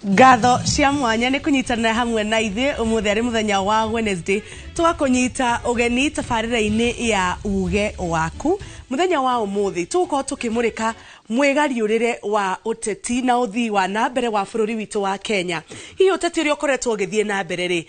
Ngatho cia mwanya nĩ kũnyitanĩra hamwe na ithuĩ ũmũthĩ arĩ mũthenya wa Wednesday, tũgakũnyita ũgeni tabarĩra-inĩ ya Uge Waku. Mũthenya wa ũmũthĩ tũgũkorwo tũkĩmũrĩka mwĩgariũrĩre wa ũteti na ũthii wa na mbere wa bũrũri witũ wa Kenya. Hihi ũteti ũrĩa ũkoretwo ũgĩthiĩ na mbere rĩ,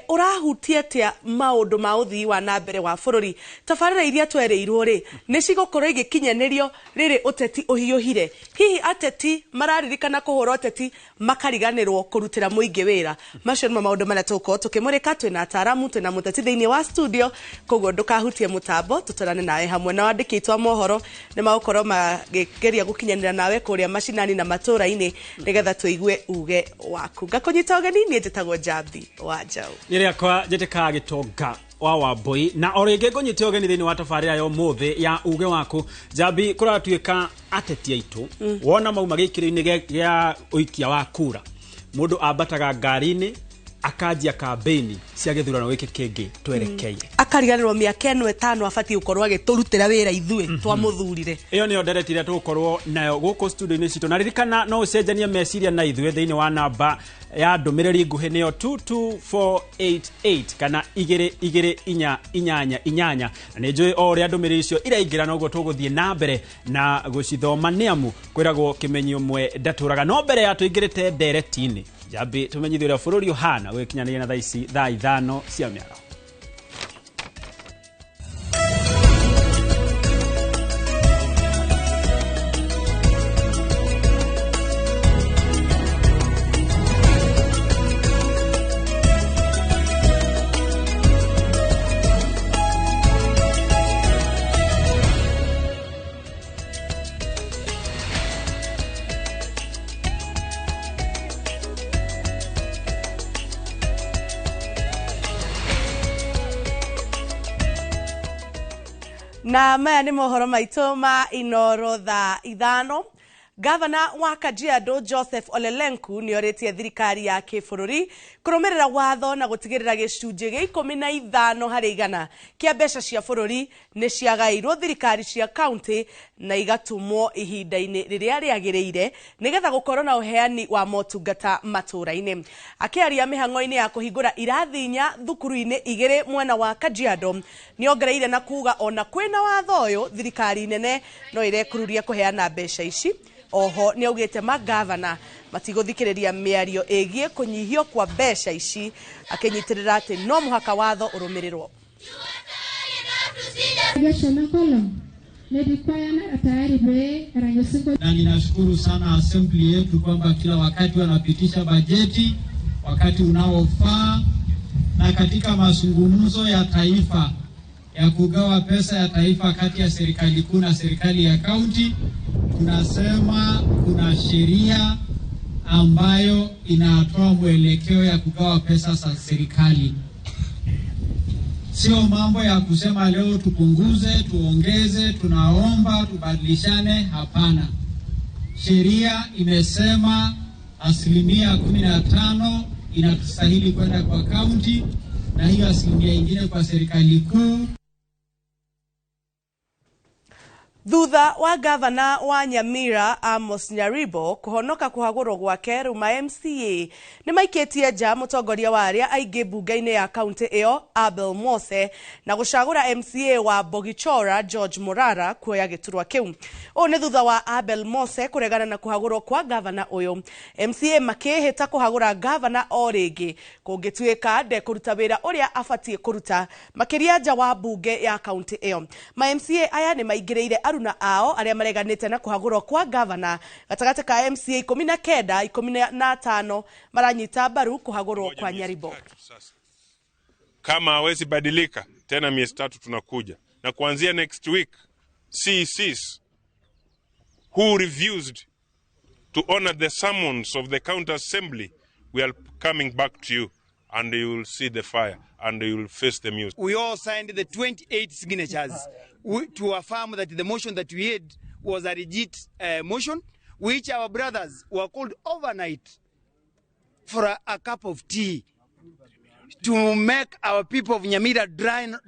ũrahutia atĩa maũndũ ma ũthii wa na mbere wa bũrũri? Tabarĩra iria twerĩirwo rĩ, nĩ cigũkorwo igĩkinyanĩrio rĩrĩ ũteti ũhiũhire? Hihi ateti mararirikana kũhũra ũteti makariganĩrwo kũrutĩra mũingĩ wĩra? Macio nĩmo maũndũ marĩa tũgũkorwo tũkĩmũrĩka. Twĩna ataaramu, twĩna mũteti thĩinĩ wa studio, koguo ndũkahutie mũtambo, tũtwarane nawe hamwe. Na wandĩki aitũ a mohoro nĩ magũkorwo makĩgeria gũkinyanĩra nawe kũrĩa macinani na matũũra-inĩ nĩgetha tũigue uge waku. Ngakũnyita ũgeni, niĩ njĩtagwo Njambi wa Njaũ. Nĩ rĩakwa njĩtĩkaga Gĩtonga wa Wambui, na o rĩngĩ ngũnyite ũgeni thĩinĩ wa tabarĩra ya ũmũthĩ ya Uge Waku. Njambi, kũratuĩka ateti aitũ wona mauma gĩikĩro-inĩ gĩa ũikia wa kura, mũndũ ambataga ngari-inĩ akanjia kambĩini cia gĩthurano gĩkĩ kĩngĩ twerekeire. Akariganĩrwo mĩaka ĩno 5 abatiĩ gũkorwo agĩtũrutĩra wĩra ithuĩ twamũthurire. Ĩyo nĩyo ndereti ĩrĩa tũgũkorwo nayo gũkũ studio-inĩ citũ, na ririkana no ũcenjanie meciria na ithuĩ thĩinĩ wa namba ya ndũmĩrĩri nguhĩ nĩyo 22488 kana igĩrĩ igĩrĩ inya inyanya inyanya. Na nĩ njũĩ o ũrĩa ndũmĩrĩri icio iraingĩra noguo tũgũthiĩ na mbere na gũcithoma, nĩ amu kwĩragwo kĩmenyi ũmwe ndatũraga. No mbere ya tũingĩrĩte ndereti-inĩ, Njambi, tũmenyithie ũrĩa bũrũri ũhana gũgĩkinyanĩria na thaa ici thaa 5 cia mĩaraho. Na maya nĩ mohoro maitũ ma Inoro thaa 5. Gavana wa Kajiado Joseph Olelenku nĩ orĩtie thirikari ya kĩbũrũri kũrũmĩrĩra watho na gũtigĩrĩra gĩcunjĩ gĩa 15 harĩ igana kĩa mbeca cia bũrũri nĩ ciagaĩirwo thirikari cia kaunti na igatumwo ihinda-inĩ rĩrĩa rĩagĩrĩire nĩgetha gũkorwo na ũheani wa motungata matũũra-inĩ. Akĩaria mĩhang'o-inĩ ya kũhingũra irathi 4 thukuru-inĩ 2 mwena wa Kajiado, nĩongereire na kuga ona kwĩna watho ũyũ thirikari nene no ĩrekururia kũheana mbeca ici. Oho nĩaugĩte magavana matigũthikĩrĩria mĩario ĩgiĩ kũnyihio kwa mbeca ici, akĩnyitĩrĩra atĩ no mũhaka watho ũrũmĩrĩrwo. Na ninashukuru sana assembly yetu kwamba kila wakati wanapitisha bajeti wakati unaofaa, na katika mazungumzo ya taifa ya kugawa pesa ya taifa kati ya serikali kuu na serikali ya kaunti, tunasema kuna sheria ambayo inatoa mwelekeo ya kugawa pesa za serikali. Sio mambo ya kusema leo tupunguze, tuongeze, tunaomba tubadilishane. Hapana. Sheria imesema 15% inastahili kwenda kwa kaunti na hiyo asilimia ingine kwa serikali kuu. Thutha wa gavana wa Nyamira Amos Nyaribo kũhonoka kũhagũrwo gwake rĩu ma MCA nĩ maikĩtie nja mũtongoria wa arĩa aingĩ mbunge-inĩ ya kaunti ĩyo Abel Mose na gũcagũra MCA wa Bogichora George Morara kuoya gĩturwa kĩu. Ũũ nĩ thutha wa Abel Mose kũregana na kũhagũrwo kwa gavana ũyũ. MCA makĩĩhĩta kũhagũra gavana o rĩngĩ kũngĩtuĩka ndekũruta wĩra ũrĩa abatiĩ kũruta makĩria nja wa mbunge ya kaunti ĩyo. Ma MCA aya nĩ maingĩrĩire aruna ao arĩa mareganĩte na kũhagũrwo kwa gavana. Gatagatĩ ka MCA 19, 15 maranyita mbaru kũhagũrwo kwa Nyaribo. Kama hawezi badilika tena miezi 3 tunakuja, na kuanzia next week CECs who refused to honor the summons of the county assembly, we are coming back to you and you will see the fire and you will face the music. We all signed the 28 signatures to affirm that the motion that we had was a legit motion, which our brothers were called overnight for a cup of tea to make our people of Nyamira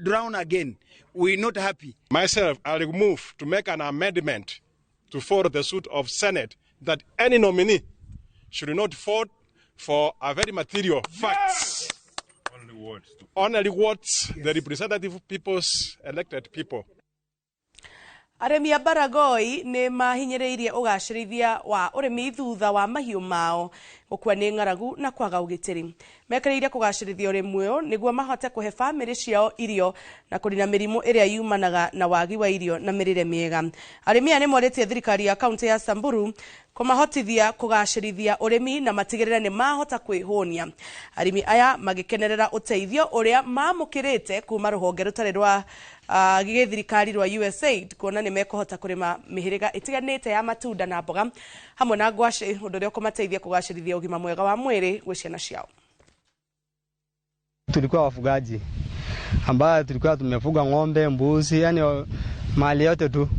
drown again. We're not happy. Myself, I'll move to make an amendment to follow the suit of Senate that any nominee should not vote for a very material facts. Only words. Only words, the representative people's elected people. Arĩmi a Baragoi nĩ mahinyĩrĩirie ũgacĩrithia wa ũrĩmi thutha wa mahiũ mao gũkua nĩ ng'aragu na kwaga ũgitĩri. Mekĩrĩire kũgacĩrithia ũrĩmi ũyũ nĩguo mahote kũhe bamĩrĩ ciao irio na kũnina mĩrimũ ĩrĩa yumanaga na wagi wa irio na mĩrĩre mĩega. Arĩmi aya nĩ morĩtie thirikari ya kaunti ya Samburu kũmahotithia kũgacĩrithia ũrĩmi na matigĩrĩre nĩ mahota kwĩhũnia. Arĩmi aya magĩkenerera ũteithio ũrĩa mamũkĩrĩte kuma rũhonge rũtarĩ rwa gĩthirikari rwa USAID kuona nĩ mekũhota kũrĩma mĩhĩrĩga ĩtiganĩte ya matunda na mboga hamwe na ngwacĩ, ũndũ ũrĩa ũkũmateithia kũgacĩrithia ũgima mwega wa mwĩrĩ gwĩ ciana ciao. Tulikuwa wafugaji ambayo tulikuwa tumefuga ng'ombe, mbuzi, yani mali yote tu.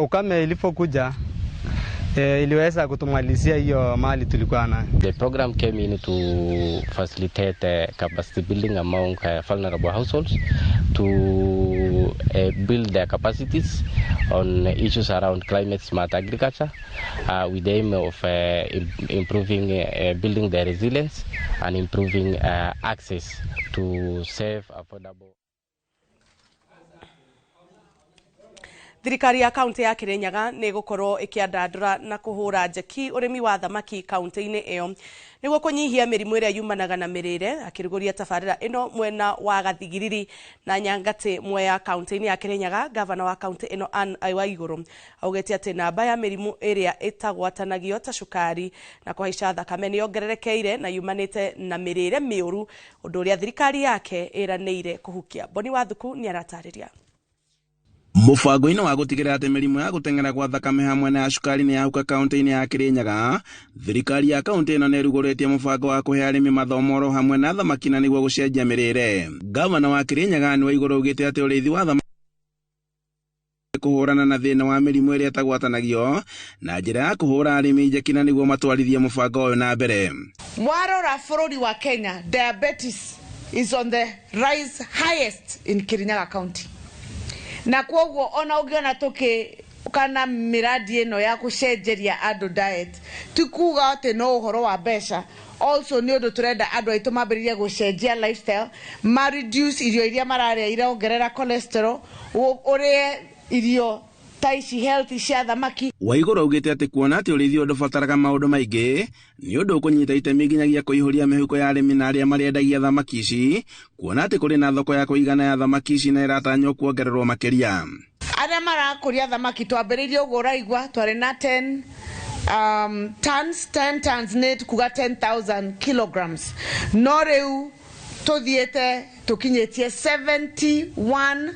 Ukame ilipokuja iliweza kutumalizia hiyo mali tulikuwa nayo. The program came in to facilitate capacity building among vulnerable households to build their capacities on issues around climate smart agriculture with the aim of improving, building their resilience and improving access to safe, affordable. Thirikari ya kaunti ya Kirinyaga nĩ ĩgũkorwo ĩkĩandandũra na kũhũra njeki ũrĩmi wa thamaki kaunti-inĩ ĩyo nĩguo kũnyihia mĩrimũ ĩrĩa yumanaga na mĩrĩre. Akĩrugũria tabarĩra ĩno mwena wa Gathigiriri na Nyangati Mwea kaunti-inĩ ya Kirinyaga, gavana wa kaunti ĩno Anne Waigũrũ augĩte atĩ namba ya mĩrimũ ĩrĩa ĩtagwatanagio ta cukari na kũhaica thakame nĩ yongererekeire na yumanĩte na mĩrĩre mĩũru, ũndũ ũrĩa thirikari yake ĩranĩire kũhukia. Boni Wathuku nĩ aratarĩria. Mũbango-inĩ wa gũtigĩrĩra atĩ mĩrimũ ya gũteng'era gwa thakame hamwe na ya cukari nĩ yahuka kaunti-inĩ ya Kirinyaga, thirikari ya kaunti ĩno nĩ ĩrugũrĩtie mũbango wa kũhe arĩmi mathomo oro hamwe na thamaki na nĩguo gũcenjia mĩrĩre. Gavana wa Kirinyaga Anne Waigũrũ augĩte atĩ ũrĩithi wa thamaki kũhũrana na thĩna wa mĩrimũ ĩrĩa ĩtagwatanagio na njĩra ya kũhũra arĩmi njeki na nĩguo matwarithie mũbango ũyũ na mbere. Warora bũrũri wa Kenya, diabetes is on the rise highest in Kirinyaga County. Na kwoguo ona ũngĩona tũkĩũka na mĩradi ĩno ya gũcenjeria andũ diet, ti kuga atĩ no ũhoro wa mbeca, also nĩ ũndũ tũrenda andũ aitũ mambĩrĩrie gũcenjia lifestyle, ma reduce irio iria mararĩa irongerera cholesterol, ũrĩe irio ta ici healthy cia thamaki. Waigũrũ augĩte atĩ kuona atĩ ũrĩithi ũyũ ndũbataraga maũndũ maingĩ nĩ ũndũ ũkũnyita itemi nginyagia kũihũria mĩhuko ya arĩmi na arĩa marĩendagia thamaki ici, kuona atĩ kũrĩ na thoko ya kũigana ya thamaki ici na ĩratanywo kuongererwo makĩria. Arĩa marakũria thamaki twambĩrĩirie ũguo ũraigua twarĩ na 10 tons, 10 tons nĩ kuga 10,000 kilograms, no rĩu tũthiĩte tũkinyĩtie 71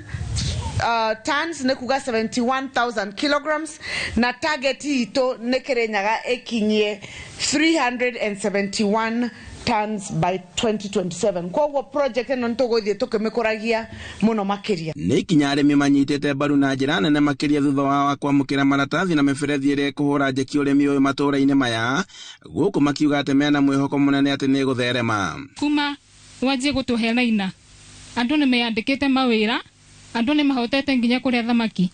tons, nĩ kuga 71,000 kilograms, na target itũ nĩ Kirinyaga ĩkinyie 371 tons by 2027. Koguo project ĩno nĩ tũgũthiĩ tũkĩmĩkũragia mũno makĩria. Nĩ ikinya arĩmi manyitĩte mbaru na njĩra nene makĩria thutha wa kwamũkĩra maratathi na mĩberethi ĩrĩa ĩkũhũra njeki ũrĩmi ũyũ matũũra-inĩ maya, gũkũ makiuga atĩ mena mwĩhoko mũnene atĩ nĩ ĩgũtherema. Kuma wanjie gũtũhe raina, andũ nĩ meyandĩkĩte mawĩra, andũ nĩ mahotete nginya kũrĩa thamaki.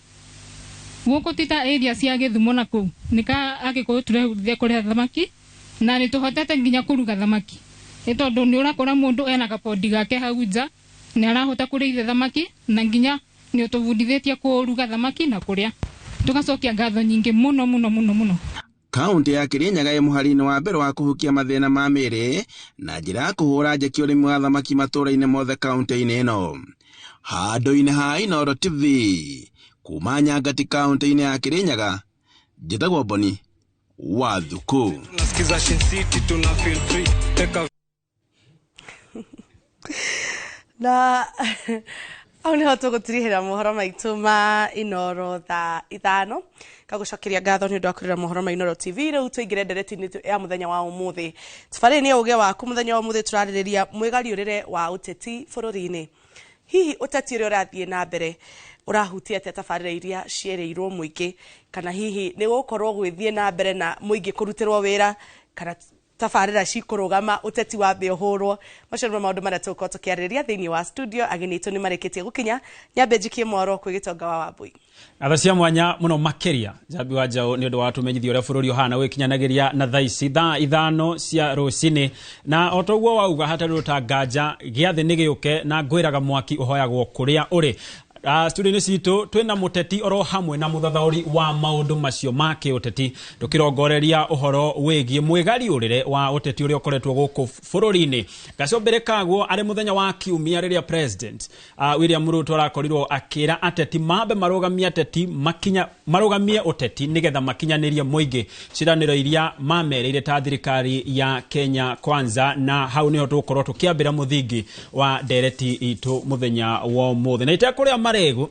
Gũkũ ti ta area cia Gĩthumo na kũu nĩ ka Agĩkũyũ tũrehutithia kũrĩa thamaki na nĩ tũhotete nginya kũruga thamaki, nĩ tondũ nĩ ũrakora mũndũ ena gabondi gake hau nja nĩ arahota kũrĩithia thamaki na nginya nĩ ũtũbundithĩtie kũruga thamaki na kũrĩa. Tũgacokia ngatho nyingĩ mũno mũno mũno mũno. Kaunti ya Kirinyaga ĩ mũhari-inĩ wa mbere wa kũhukia mathĩna ma mĩrĩ na njĩra ya kũhũra njeki ũrĩmi wa thamaki matũũra-inĩ mothe kaunti-inĩ ĩno. Handũ-inĩ ha Inooro TV kuma Nyangati kaunti-inĩ ya Kirinyaga, njĩtagwo Boni Wathuku. Tunasikiza Shin City, tuna feel free. Take a Na hau nĩho tũgũtirihĩra mohoro maitũ ma Inooro thaa 5. Ngagũcokeria ngatho nĩ ũndũ wa kũrĩra mohoro ma Inooro TV. Rĩu tũingĩre ndereti-inĩ ya mũthenya wa ũmũthĩ. Tabarĩra nĩ ũge waku. Mũthenya wa ũmũthĩ tũrarĩrĩria mwĩgariũrĩre wa ũteti bũrũri-inĩ. Hihi ũteti ũrĩa ũrathiĩ na mbere ũrahutia atĩa tabarĩra iria ciĩrĩirwo mũingĩ, kana hihi nĩ gũkorwo gwĩthiĩ na mbere na mũingĩ kũrutĩrwo wĩra, kana Tabarĩra cikũrũgama, ũteti wambe ũhũrwo. Macio nĩmo maũndũ marĩa tũgũkorwo tũkĩarĩrĩria thĩinĩ wa studio. Ageni aitũ nĩ marĩkĩtie gũkinya. Nyambe njikie mwaro kwĩ Gĩtonga wa Wambui. Ngatho cia mwanya muno makiria Njambi wa Njaũ nĩ ũndũ wa tũmenyithia ũrĩa bũrũri ũhana gwĩkinyanagĩria na thaa ici thaa 5 cia rũcinĩ. Na o ta ũguo wauga, hatarĩ ũta nganja gĩathĩ nĩ gĩũke na ngwĩraga mwaki ũhoyagwo kũrĩa ũrĩ. Studio-inĩ citũ twĩna mũteti oro hamwe na mũthathaũri wa maũndũ macio ma kĩũteti, tũkĩrongoreria ũhoro wĩgiĩ mwĩgariũrĩre wa ũteti ũrĩa ũkoretwo gũkũ bũrũri-inĩ. Gacombere kaguo arĩ mũthenya wa Kiumia rĩrĩa President William Ruto arakorirwo akĩra ateti mambe marũgamie ateti makinya marũgamie ũteti nĩgetha makinyanĩrie mũingĩ ciĩranĩro iria mamerĩire ta thirikari ya Kenya Kwanza. Na hau niho tũgũkorwo tũkĩambĩra mũthingi wa ndereti itũ mũthenya wa ũmũthĩ. Na itekũrĩa marĩgu,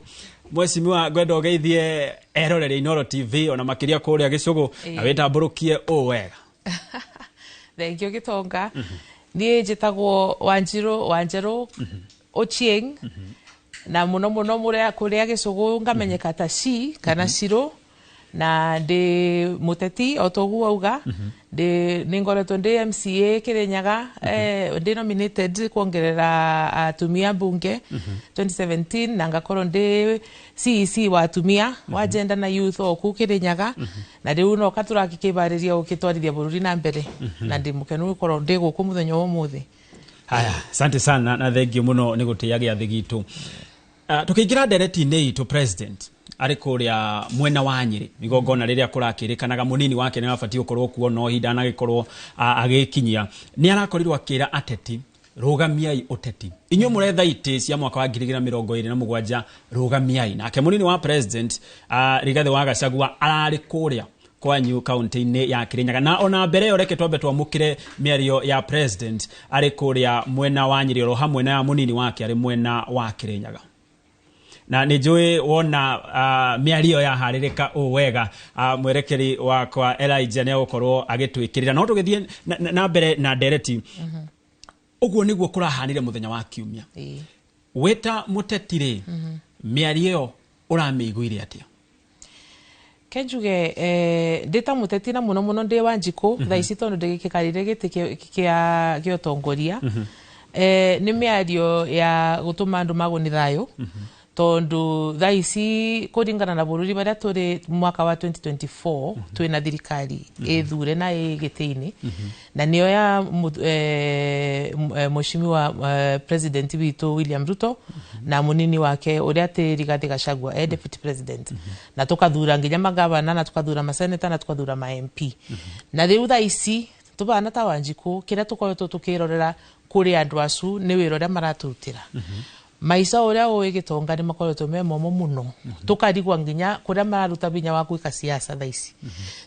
mwecimiwa, ngwenda ũgeithie eroreri Inooro TV, ona makĩria kũrĩa gĩcũgũ, na wĩtambũrũkie ũũ wega. Thank you, Gitonga. Niĩ njĩtagwo Wanjirũ Wanjerũ Ochieng, na mũno mũno kũrĩa gĩcũgũ ngamenyeka ta Ci kana Cirũ, na ndĩ mũteti o ta ũguo auga. Ndĩ nĩ ngoretwo ndĩ MCA Kĩrĩnyaga, ndĩ nominated kuongerera atumia mbunge 2017, na ngakorwo ndĩ CEC wa atumia wa gender na youth o kũu Kĩrĩnyaga. Na rĩu no katũrakĩkĩbarĩria gũkĩtwarithia bũrũri na mbere, na ndĩ mũkenu gũkorwo ndĩ gũkũ mũthenya wa ũmũthĩ. Haya, asante sana na thank you mũno nĩ gũtĩĩa gĩathĩ gitũ. Tũkĩingĩra ndereti-inĩ itũ, President arĩ kũrĩa mwena wa Nyĩrĩ igongona rĩrĩa kũrakĩrĩkanaga mũnini wake nĩ arabatiĩ gũkorwo kuo, no ihinda anagĩkorwo agĩkinyia, nĩ arakorirwo akĩra ateti, rũgamiai ũteti, inyuĩ mũretha itĩ cia mwaka wa 2027, rũgamiai. Nake mũnini wa President Rigathĩ wa Gachagua ararĩ kũrĩa kwanyu kaunti-inĩ ya Kirinyaga. Na ona mbere ĩyo, reke twambe twamũkĩre mĩario ya President arĩ kũrĩa mwena wa Nyĩrĩ oro hamwe na ya mũnini wake arĩ mwena wa Kirinyaga. Na nĩ njũĩ wona mĩario yaharĩrĩka ũũ wega, mwerekeri wakwa Elijah nĩ agũkorwo agĩtwĩkĩrĩra. No tũgĩthiĩ na mbere na ndereti, ũguo nĩguo kũrahanire mũthenya wa Kiumia. Wĩta mũteti rĩ, mĩario ĩyo ũramĩiguire atĩa? Kenjuge ndĩ ta mũteti, na mũno mũno ndĩ Wanjikũ thaa ici tondũ ndĩgĩkarĩre gĩtĩ kĩa ũtongoria, nĩ mĩario ya gũtũma andũ magwo nĩ thayũ, tondũ thaa ici kũringana na bũrũri marĩa tũrĩ mwaka wa 2024, twĩna thirikari ĩthure na ĩ gĩtĩ-inĩ, na nĩyo ya mheshimiwa President witũ William Ruto na mũnini wake ũrĩa atĩ Rigathĩ Gachagua e deputy president, na tũkathura nginya magavana, na tũkathura maseneta, na tũkathura ma MP. Na rĩu thaa ici tũbana ta Wanjikũ, kĩrĩa tũkoretwo tũkĩrorera kũrĩ andũ acu nĩ wĩra ũrĩa maratũrutĩra. Maica ũrĩa ũĩ, Gĩtonga, nĩ makoretwo me momũ mũno, tũkarigwa nginya kũrĩa mararuta binya wa gwĩka siasa thaa ici,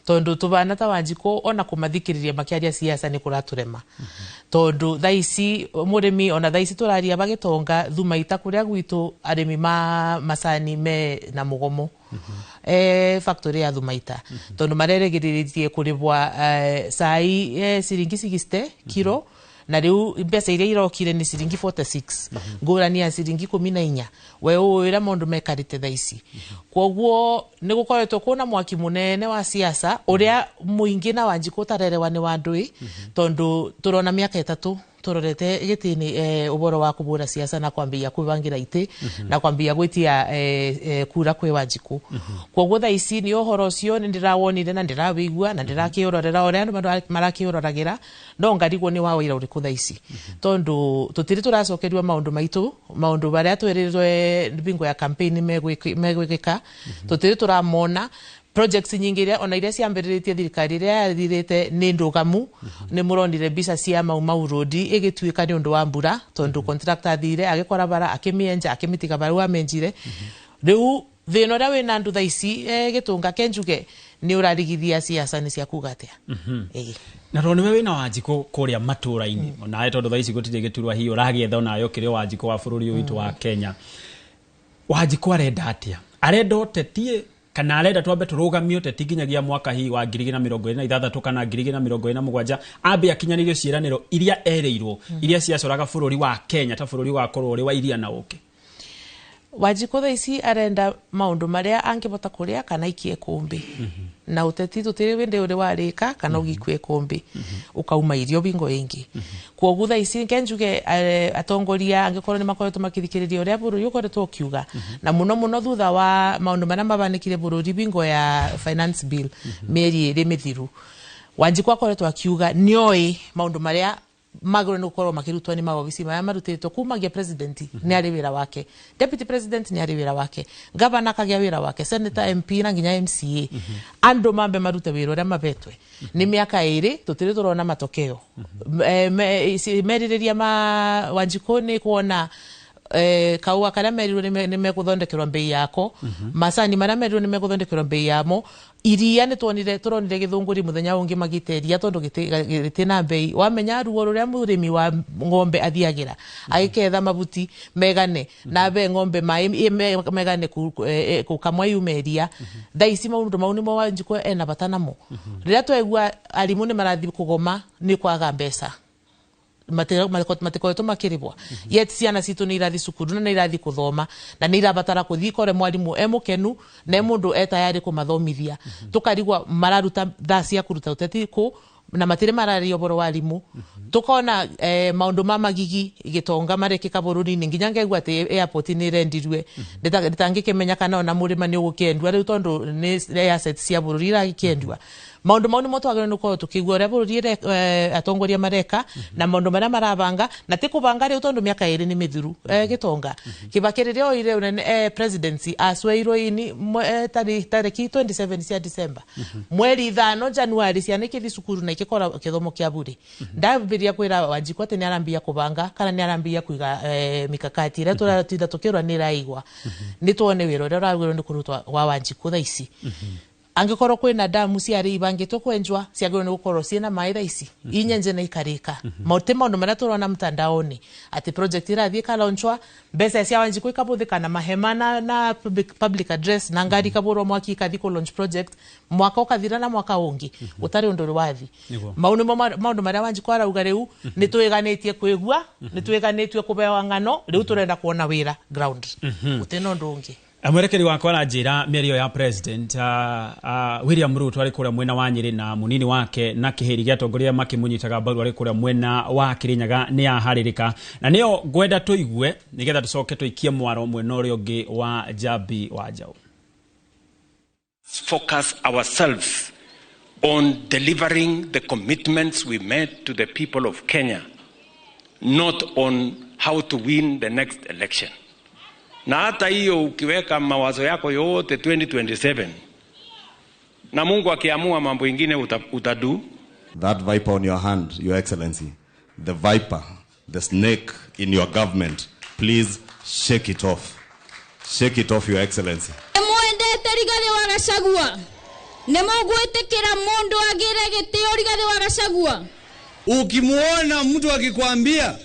tondũ tũbana ta Wanjikũ ona kũmathikĩrĩria makĩaria siasa nĩ kũratũrema, tondũ thaa ici mũrĩmi, ona thaa ici tũraria bagĩtonga thumaita kũrĩa gwitũ, arĩmi ma macani me na mũgomo factory ya thumaita, tondũ mareregĩrĩtie kũrĩbwa cai ciringi 60 kiro, na rĩu mbeca iria irokire nĩ ciringi 46, ngũrani ya ciringi 14. We ũĩ ũrĩa maũndũ mekarĩte thaa ici. Koguo nĩ gũkoretwo kwĩna mwaki mũnene wa siasa ũrĩa mũingĩ na Wanjikũ ũtarerewa nĩ wa ndũĩ, tondũ tũrona mĩaka 3 tũrorete gĩtĩ-inĩ ũhoro wa kũbũra siasa na kwambĩia kwĩbangĩra itĩ na kwambĩia gwĩtia kura kwĩ Wanjikũ. Koguo thaa ici nĩ ũhoro ũcio nĩ ndĩrawonire na ndĩrawĩigua na ndĩrakĩũrorera ũrĩa andũ marakĩũroragĩra, no ngarigwo nĩ wa wĩra ũrĩkũ thaa ici, tondũ tũtirĩ tũracokerio maũndũ maitũ, maũndũ marĩa twĩrĩrwe bingo ya campaign megwĩkĩka, tũtirĩ tũramona. Projects nyingĩ iria ona iria ciambĩrĩrĩtie thirikari ĩrĩa yathirĩte nĩ ndũgamu. Nĩ mũronire mbica cia Mau Mau Road ĩgĩtuĩka nĩ ũndũ wa mbura, tondũ contractor athire agĩkora bara akĩmĩenja, akĩmĩtiga barau amĩenjire. Rĩu thĩna ũrĩa wĩna andũ thaa ici, Gĩtũnga, kenjuge nĩ ũrarigithia siasa nĩ cia kuga atĩa. Ĩĩ. Na tondũ nĩwe wĩna Wanjikũ kũrĩa matũra-inĩ onawe, tondũ thaa ici gũtirĩ gĩturwa hihi ũragĩetha onawe ũkĩrĩ Wanjikũ wa bũrũri ũyũ witũ wa Kenya, Wanjikũ arenda atĩa? Arenda ũteti kana arenda twambe tũrũgamie ũteti nginyagia mwaka hihi wa 2026 kana 2027, ambe akinyanĩrio ciĩranĩro iria erĩirwo, iria ciacoraga bũrũri wa Kenya ta bũrũri wakorwo ũrĩ wa iria na ũkĩ? Wanjikũ thaa ici arenda maundu maria angĩbota kũrĩa kana ikie kũmbĩ. Na ũteti tũtirĩ wĩndĩ ũrĩ warĩka kana ũgĩkue kũmbĩ ũkauma irio bingo ĩngĩ. Kwoguo thaa ici nke njuge atongoria angĩkorwo nĩ makoretwo makĩthikĩrĩria ũrĩa bũrũri ũkoretwo ũkiuga, na mũno mũno thutha wa maũndũ marĩa mabanĩkire bũrũri bingo ya finance bill mĩeri 2 mĩthiru, Wanjikũ akoretwo akiuga nĩoĩ maũndũ marĩa magĩrĩirwo nĩ gũkorwo makĩrutwo nĩ mawobici maya marutĩtwo kumagia president nĩ arĩ wĩra wake, deputy president nĩ arĩ wĩra wake, governor akagĩa wĩra wake, senator, MP na nginya MCA. Andũ mambe marute wĩra ũrĩa mabetwe nĩ mĩaka 2 tũtirĩ tũrona matokeo. Merirĩria ma Wanjikũ nĩ kuona kaua karĩa merirwo nĩ megũthondekerwo mbei yako, macani marĩa merirwo nĩ megũthondekerwo mbei yamo, iria nĩ tuonire tũronire gĩthũngũri mũthenya ũngĩ magĩte iria tondũ gĩtĩ mbei. Wamenya ruo rũrĩa mũrĩmi wa ng'ombe athiagĩra agĩketha mabuti megane na be ng'ombe maĩ megane gũkamwa yume iria. Thaa ici maũndũ mau nĩmo Wanjikũ ena bata namo. Rĩrĩa twaigua arimũ nĩ marathiĩ kũgoma nĩ kwaga mbeca, matikoretwo makĩrĩbwa, yet ciana citũ nĩ irathi cukuru na nĩ irathi kũthoma na nĩ irabatara kũthiĩ kore mwarimũ e mũkenu na e mũndũ e tayarĩ kũmathomithia. Tũkarigwa mararuta thaa cia kũruta ũteti kũ na matirĩ mararia ũhoro wa arimũ. Tukona maũndũ ma magigi gĩtonga marekĩka bũrũri-inĩ nginya ngaigua atĩ airport nĩ ĩrendirwe, nditangĩkĩmenya kana ona mũrĩma nĩ ũgũkĩendua rĩu tondũ nĩ assets cia bũrũri iragĩkĩendua. Maũndũ mau nĩmo twagĩrĩirwo nĩ gũkorwo tũkĩigua ũrĩa bũrũri atongoria mareka na maũndũ marĩa marabanga, na ti kũbanga rĩu tondũ mĩaka 2 nĩ mĩthiru. Gĩtonga Kibaki rĩrĩa oire ũnene presidency acweirwo ini tarĩki 27 cia December, mweri 5 January ciana ikĩthiĩ cukuru na ikĩkora kĩthomo kĩa bure. Ndambĩrĩria kwĩra Wanjikũ atĩ nĩ arambia kũbanga kana nĩ arambia kũiga mikakati ĩrĩa tũratinda tũkĩrwa nĩ ĩraigwa. Nĩ tuone wĩra ũrĩa ũragĩrĩirwo nĩ kũrutwo wa Wanjikũ thaa ici. Angĩkorwo kwĩna damu ciarĩ ibangĩtwo kwenjwa ciagĩrĩirwo nĩ gũkorwo ciĩna maĩ thaa ici inyenje na ikarĩka. Ti maũndũ marĩa tũrona mtandaoni atĩ project ĩrathiĩ ĩkalaunchwa, mbeca cia Wanjikũ ikabũthĩka na mahema na public address na ngari ikabũrwo mwaki ikathi kũ launch project, mwaka ũkathira na mwaka ũngĩ gũtarĩ ũndũ ũrĩ wathi. Mau nĩmo maũndũ marĩa Wanjikũ arauga rĩu nĩ twĩganĩtie kwĩgua, nĩ twĩganĩtie kũbewa ng'ano, rĩu tũrenda kuona wĩra ground, gũtirĩ na ũndũ ũngĩ. Mwerekeri wakwa aranjĩra mĩario ya president William Ruto arĩ kũrĩa mwena wa Nyĩrĩ na mũnini wake na kĩhĩri gĩa atongoria makĩmũnyitaga mbaru arĩ kũrĩa mwena wa Kĩrĩnyaga nĩ yaharĩrĩka, na nĩyo ngwenda tũigue nĩgetha tũcoke tũikie mwaro mwena ũrĩa ũngĩ wa Njambi wa Njaũ. Focus ourselves on delivering the commitments we made to the people of Kenya, not on how to win the next election. Na hata hiyo ukiweka mawazo yako yote 2027 na Mungu akiamua mambo ingine utadu. That viper on your hand, Your Excellency, the viper, the snake in your government, please shake it off. Shake it off, Your Excellency. Mwendete Rigathi wa Gachagua, nĩ mũgwĩtĩkĩra mũndũ agĩre gĩtĩo Rigathi wa Gachagua? Ukimuona mtu akikwambia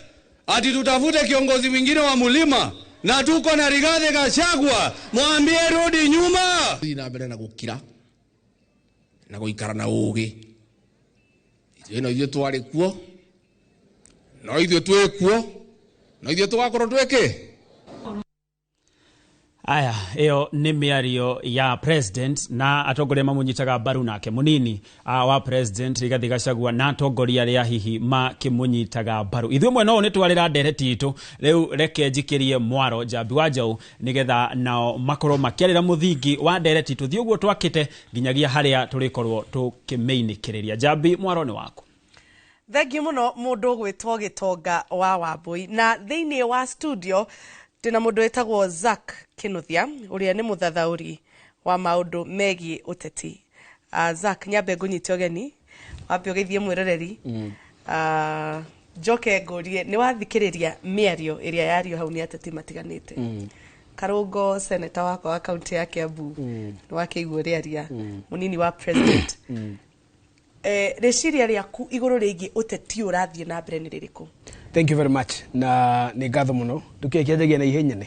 ati tutafute kiongozi mwingine wa mulima na tuko na Rigathi Gachagua, mwambie rudi nyuma. Na mbere na gukira na guikara na ugi ithuĩ no ithuĩ twarĩ kuo, no ithuĩ twĩ kuo, no ithuĩ tũgakorwo twĩkĩ. Aya, ĩyo nĩ mĩario ya president na atongoria mamũnyitaga mbaru nake mũnini wa president Rigathi Gachagua na atongoria arĩa hihi makĩmũnyitaga mbaru. Ithuĩ mwena ũyũ nĩ twarĩra ndereti itũ, rĩu reke njikĩrie mwaro Njambi wa Njaũ nĩgetha nao makorwo makĩarĩra mũthingi wa ndereti itũ thiĩ ũguo twakĩte nginyagia harĩa tũrĩkorwo tũkĩmĩinĩkĩrĩria. Njambi, mwaro nĩ waku. Thengiũ mũno mũndũ ũgwĩtwo Gĩtonga wa Wambui. Na thĩinĩ wa studio ndĩna mũndũ wĩtagwo Zack Kinuthia ũrĩa nĩ mũthathaũri wa maũndũ megiĩ ũteti. Zack, nyambe ngũnyite ũgeni wambe ũgeithie mwĩroreri. Njoke ngũrie nĩ wathikĩrĩria mĩario ĩrĩa yario hau nĩ ateti matiganĩte. Karũngo senator wakwa wa kaunti ya Kiambu nĩ wakĩigua ũrĩa aria, mũnini wa president. Rĩciria rĩaku igũrũ rĩgiĩ ũteti ũrathiĩ na mbere nĩ rĩrĩkũ? Thank you very much. Na nĩ ngatho mũno ndũkĩanjagia na ihenya nĩ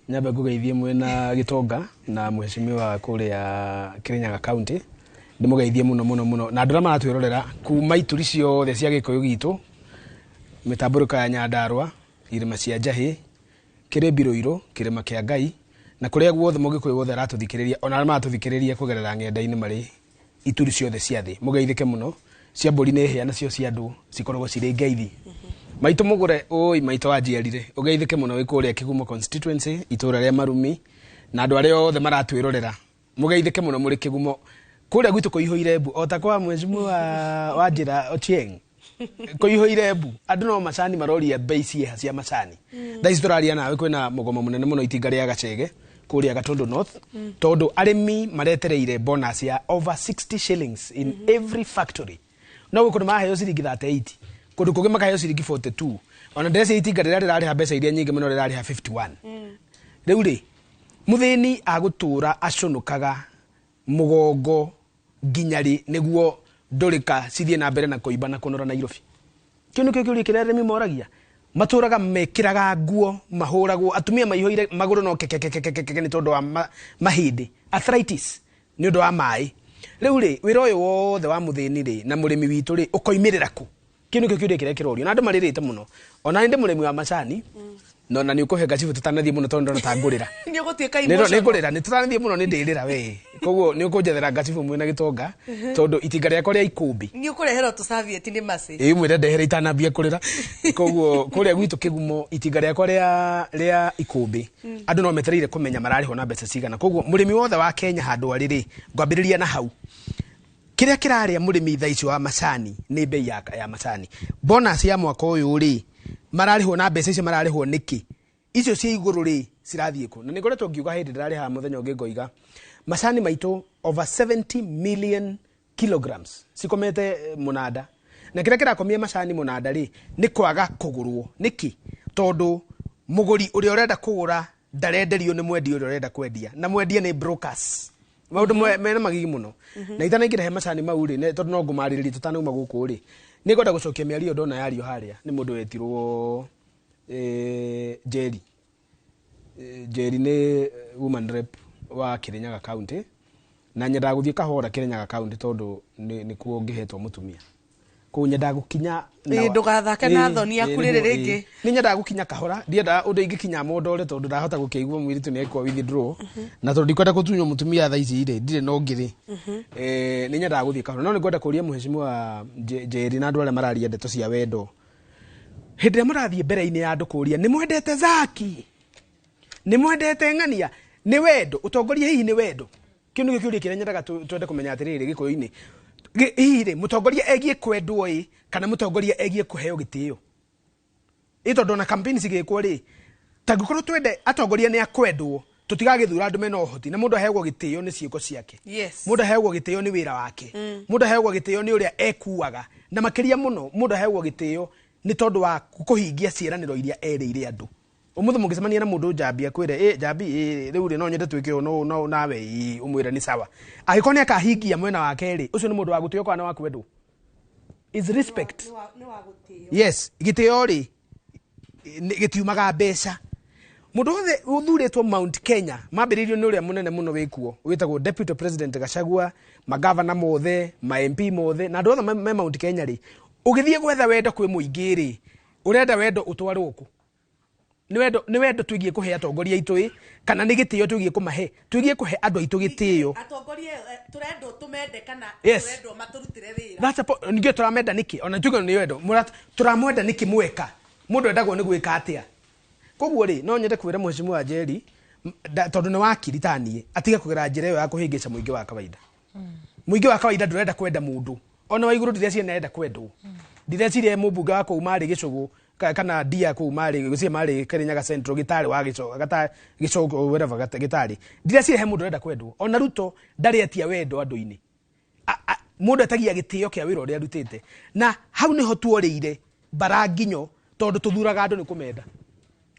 nyambe ngũgeithie mwena Gĩtonga na mheshimiwa kũrĩa Kirinyaga County, ndĩmũgeithie mũno mũno mũno na andũ arĩa maratwĩrorera kuma ituri ciothe cia Gĩkũyũ gitũ, mĩtambũrũko ya Nyandarũa, irĩma cia Njahĩ, Kĩrĩ Mbirũirũ, kĩrĩma kĩa Ngai, na kũrĩa guothe mũgĩkũyũ wothe aratũthikĩrĩria, ona arĩa maratũthikĩrĩria kũgerera ng'enda-inĩ marĩ ituri ciothe cia thĩ. Mũgeithĩke mũno. Cia mbũri nĩ hĩa nacio cia andũ cikoragwo cirĩ ngeithi. Maitũ mũgũre, ũi maitũ wanjiarire. Ũgeithĩke mũno wĩ kũrĩa Kĩgumo constituency, itũra rĩa Marumi, na andũ arĩa othe maratwĩrorera. Mũgeithĩke mũno mũrĩ Kĩgumo. Kũrĩa gwitũ kũihũire mbu, o ta kwa mheshimiwa wa njĩra Ochieng. Kũihũire mbu, andũ no macani maroria bei ciĩha cia macani. Thaa ici tũraria nawe kwĩna mũgomo mũnene mũno itinga rĩa Gachege kũrĩa Gatundu North, tondũ arĩmi maretereire bonus ya over 60 shillings in every factory. No gũkũ nĩ maheo ciringi 38, kũndũ kũngĩ makaheo ciringi 42. Ona ndĩreciria itinga rĩrĩa rĩrarĩha mbeca iria nyingĩ mũno rĩrarĩha 51. Rĩu rĩ, mũthĩni agũtũra acũnũkaga mũgongo nginya rĩ nĩguo ndũrĩka cithiĩ na mbere na kũimba na kũnora Nairobi? Kĩu nĩkĩo kĩũria kĩrĩa arĩmi moragia. Matũraga mekĩraga nguo, mahũragwo, atumia maihũire magũrũ no kekekekekeke nĩ tondũ wa mahĩndĩ, arthritis nĩ ũndũ wa maĩ. Rĩu rĩ, wĩra ũyũ wothe wa mũthĩni rĩ na mũrĩmi witũ rĩ ũkoimĩrĩra kũ? Kĩu nĩkĩo kĩũria kĩrĩa kĩrorio na andũ marĩrĩte mũno. Ona nĩ ndĩ mũrĩmi wa macani, no na nĩ ũkũhe gacibũ tũtanathiĩ mũno tondũ ndona ta ngũrĩra. Nĩ ũgũtuĩka Nĩ emotional. ngũrĩra, nĩ tũtanathiĩ mũno nĩ ndĩrĩra we. Koguo nĩ ũkũnjethera gacibũ mwĩna gĩtonga tondũ itinga rĩakwa rĩa ikũmbĩ. Nĩ ũkũreherwo tũcavieti nĩ Mercy. Ĩĩ mwĩre ndehere itanambia kũrĩra. Koguo kũrĩa gwitũ Kĩgumo itinga rĩakwa rĩa ikũmbĩ andũ no metereire kũmenya mararĩhwo na mbeca cigana. Koguo mũrĩmi wothe wa Kenya handũ arĩ rĩ, ngwambĩrĩria na hau. Kĩrĩa kĩrarĩa mũrĩmi thaa ici wa macani nĩ bei ya macani. Bonus ya mwaka ũyũ rĩ, mararĩhwo na mbeca icio mararĩhwo nĩkĩ? Icio cia igũrũ rĩ cirathiĩ kũ? Na nĩngoretwo ngiuga hĩndĩ ndĩrarĩ haha mũthenya ũngĩ ngoiga macani maitũ over 70 million kilograms cikomete mũnanda. Na kĩrĩa kĩrakomia macani mũnanda rĩ nĩ kwaga kũgũrwo. Nĩkĩ? Tondũ mũgũri ũrĩa ũrenda kũgũra ndarenderio nĩ mwendia ũrĩa ũrenda kwendia, na mwendia nĩ brokers. Maũndũ mena magigi mũno. Na itanaingĩra he macani mau rĩ, tondũ no ngũmarĩrĩria tũtanauma gũkũ rĩ, nĩ ngwenda gũcokia mĩario ndona yario harĩa nĩ mũndũ wetirwo Njeri. Njeri nĩ woman rep wa Kirinyaga County, na nyendaga gũthiĩ kahora Kirinyaga County tondũ nĩkuo ngĩhetwo mũtumia. Kũu nyendaga gũkinya na Ndũgathake na thoni yaku rĩrĩ rĩngĩ. Nĩ nyendaga gũkinya kahora, ndiendaga ũndũ ingĩkinya mũndore tondũ ndahota gũkĩigua mũirĩtu nĩ ekwa withdraw. Na tondũ ndikwenda gũtunywo mũtumia thaa ici rĩ, ndirĩ na ũngĩ rĩ. Nĩ nyendaga gũthiĩ kahora. No nĩ ngwenda kũria mheshimiwa Njeri na andũ arĩa mararia ndeto cia wendo. Hĩndĩ ĩrĩa mũrathiĩ mbere-inĩ ya andũ kũria, nĩ mwendete Zaki? Nĩ mwendete Ng'ania? Nĩ wendo? Ũtongoria hihi nĩ wendo? Kĩu nĩkĩo kĩũria kĩrĩa nyendaga twende kũmenya atĩrĩrĩ Gĩkũyũ-inĩ. Hihi rĩ, mũtongoria egiĩ kwendwo ĩ, kana mũtongoria egiĩ kũheo gĩtĩo? Ĩ tondũ ona campaign cigĩkwo rĩ, ta angĩkorwo twende atongoria nĩ akwendwo, tũtigagĩthura andũ mena ũhoti, na mũndũ aheagwo gĩtĩo nĩ ciĩko ciake. Mũndũ aheagwo gĩtĩo nĩ wĩra wake. Mũndũ aheagwo gĩtĩo nĩ ũrĩa ekuaga. Na makĩria mũno, mũndũ aheagwo gĩtĩo nĩ tondũ wa kũhingia ciĩranĩro iria erĩire andũ. Ũmũthĩ mũngĩcemania na mũndũ Njambi akwĩre, Njambi, rĩu rĩ no nyende twĩke ũũ, no, no, nawe, ũmwĩre nĩ sawa. Angĩkorwo nĩ akahingia mwena wake rĩ, ũcio nĩ mũndũ wa gũtĩo kana wa kwendwo? Is respect. Yes, gĩtĩo rĩ, gĩtiumaga mbeca. Mũndũ wothe ũthurĩtwo Mount Kenya, mambĩrĩirio nĩ ũrĩa mũnene mũno wĩkuo, wĩtagwo Deputy President Gachagua, magavana mothe, ma MP mothe, na andũ othe me Mount Kenya rĩ, ũgĩthiĩ gwetha wendo kwĩ mũingĩ rĩ, ũrenda wendo ũtwarwo kũ? Nĩ wendo twĩgiĩ kũhe atongoria aitũ ĩ, kana nĩ gĩtĩo twĩgiĩ kũmahe? Twĩgiĩ kũhe andũ aitũ gĩtĩo. Atongoria, tũrendwo tũmende kana tũrendwo matũrutĩre wĩra? That's a ningĩ tũramenda nĩkĩ? Ona tuge nĩ wendo. Tũramwenda nĩkĩ mweka? Mũndũ endagwo nĩ gwĩka atĩa? Koguo rĩ, no nyende kwĩra mheshimiwa Njeri, tondũ nĩ wakiri ta niĩ, atige kũgera njĩra ĩyo ya kũhĩngĩca mũingĩ wa kawaida. Mũingĩ wa kawaida ndũrenda kwenda mũndũ. Ona wa igũrũ ndireciria nĩarenda kwendwo. Ndireciria mũmbunge wa kũu marĩ Gĩcũgũ, kana ndia kũu marĩ, gũtirĩ marĩ Kirinyaga Central, gĩtarĩ wa Gĩcũgũ, Gĩcũgũ, whatever, gĩtarĩ. Ndireciria he mũndũ ũrenda kwendwo. Ona Ruto ndarĩ etia wendo andũ-inĩ. Mũndũ etagia gĩtĩo kĩa wĩra ũrĩa arutĩte. Na hau nĩho tuorĩire mbara nginyo, tondũ tũthuraga andũ nĩ kũmenda.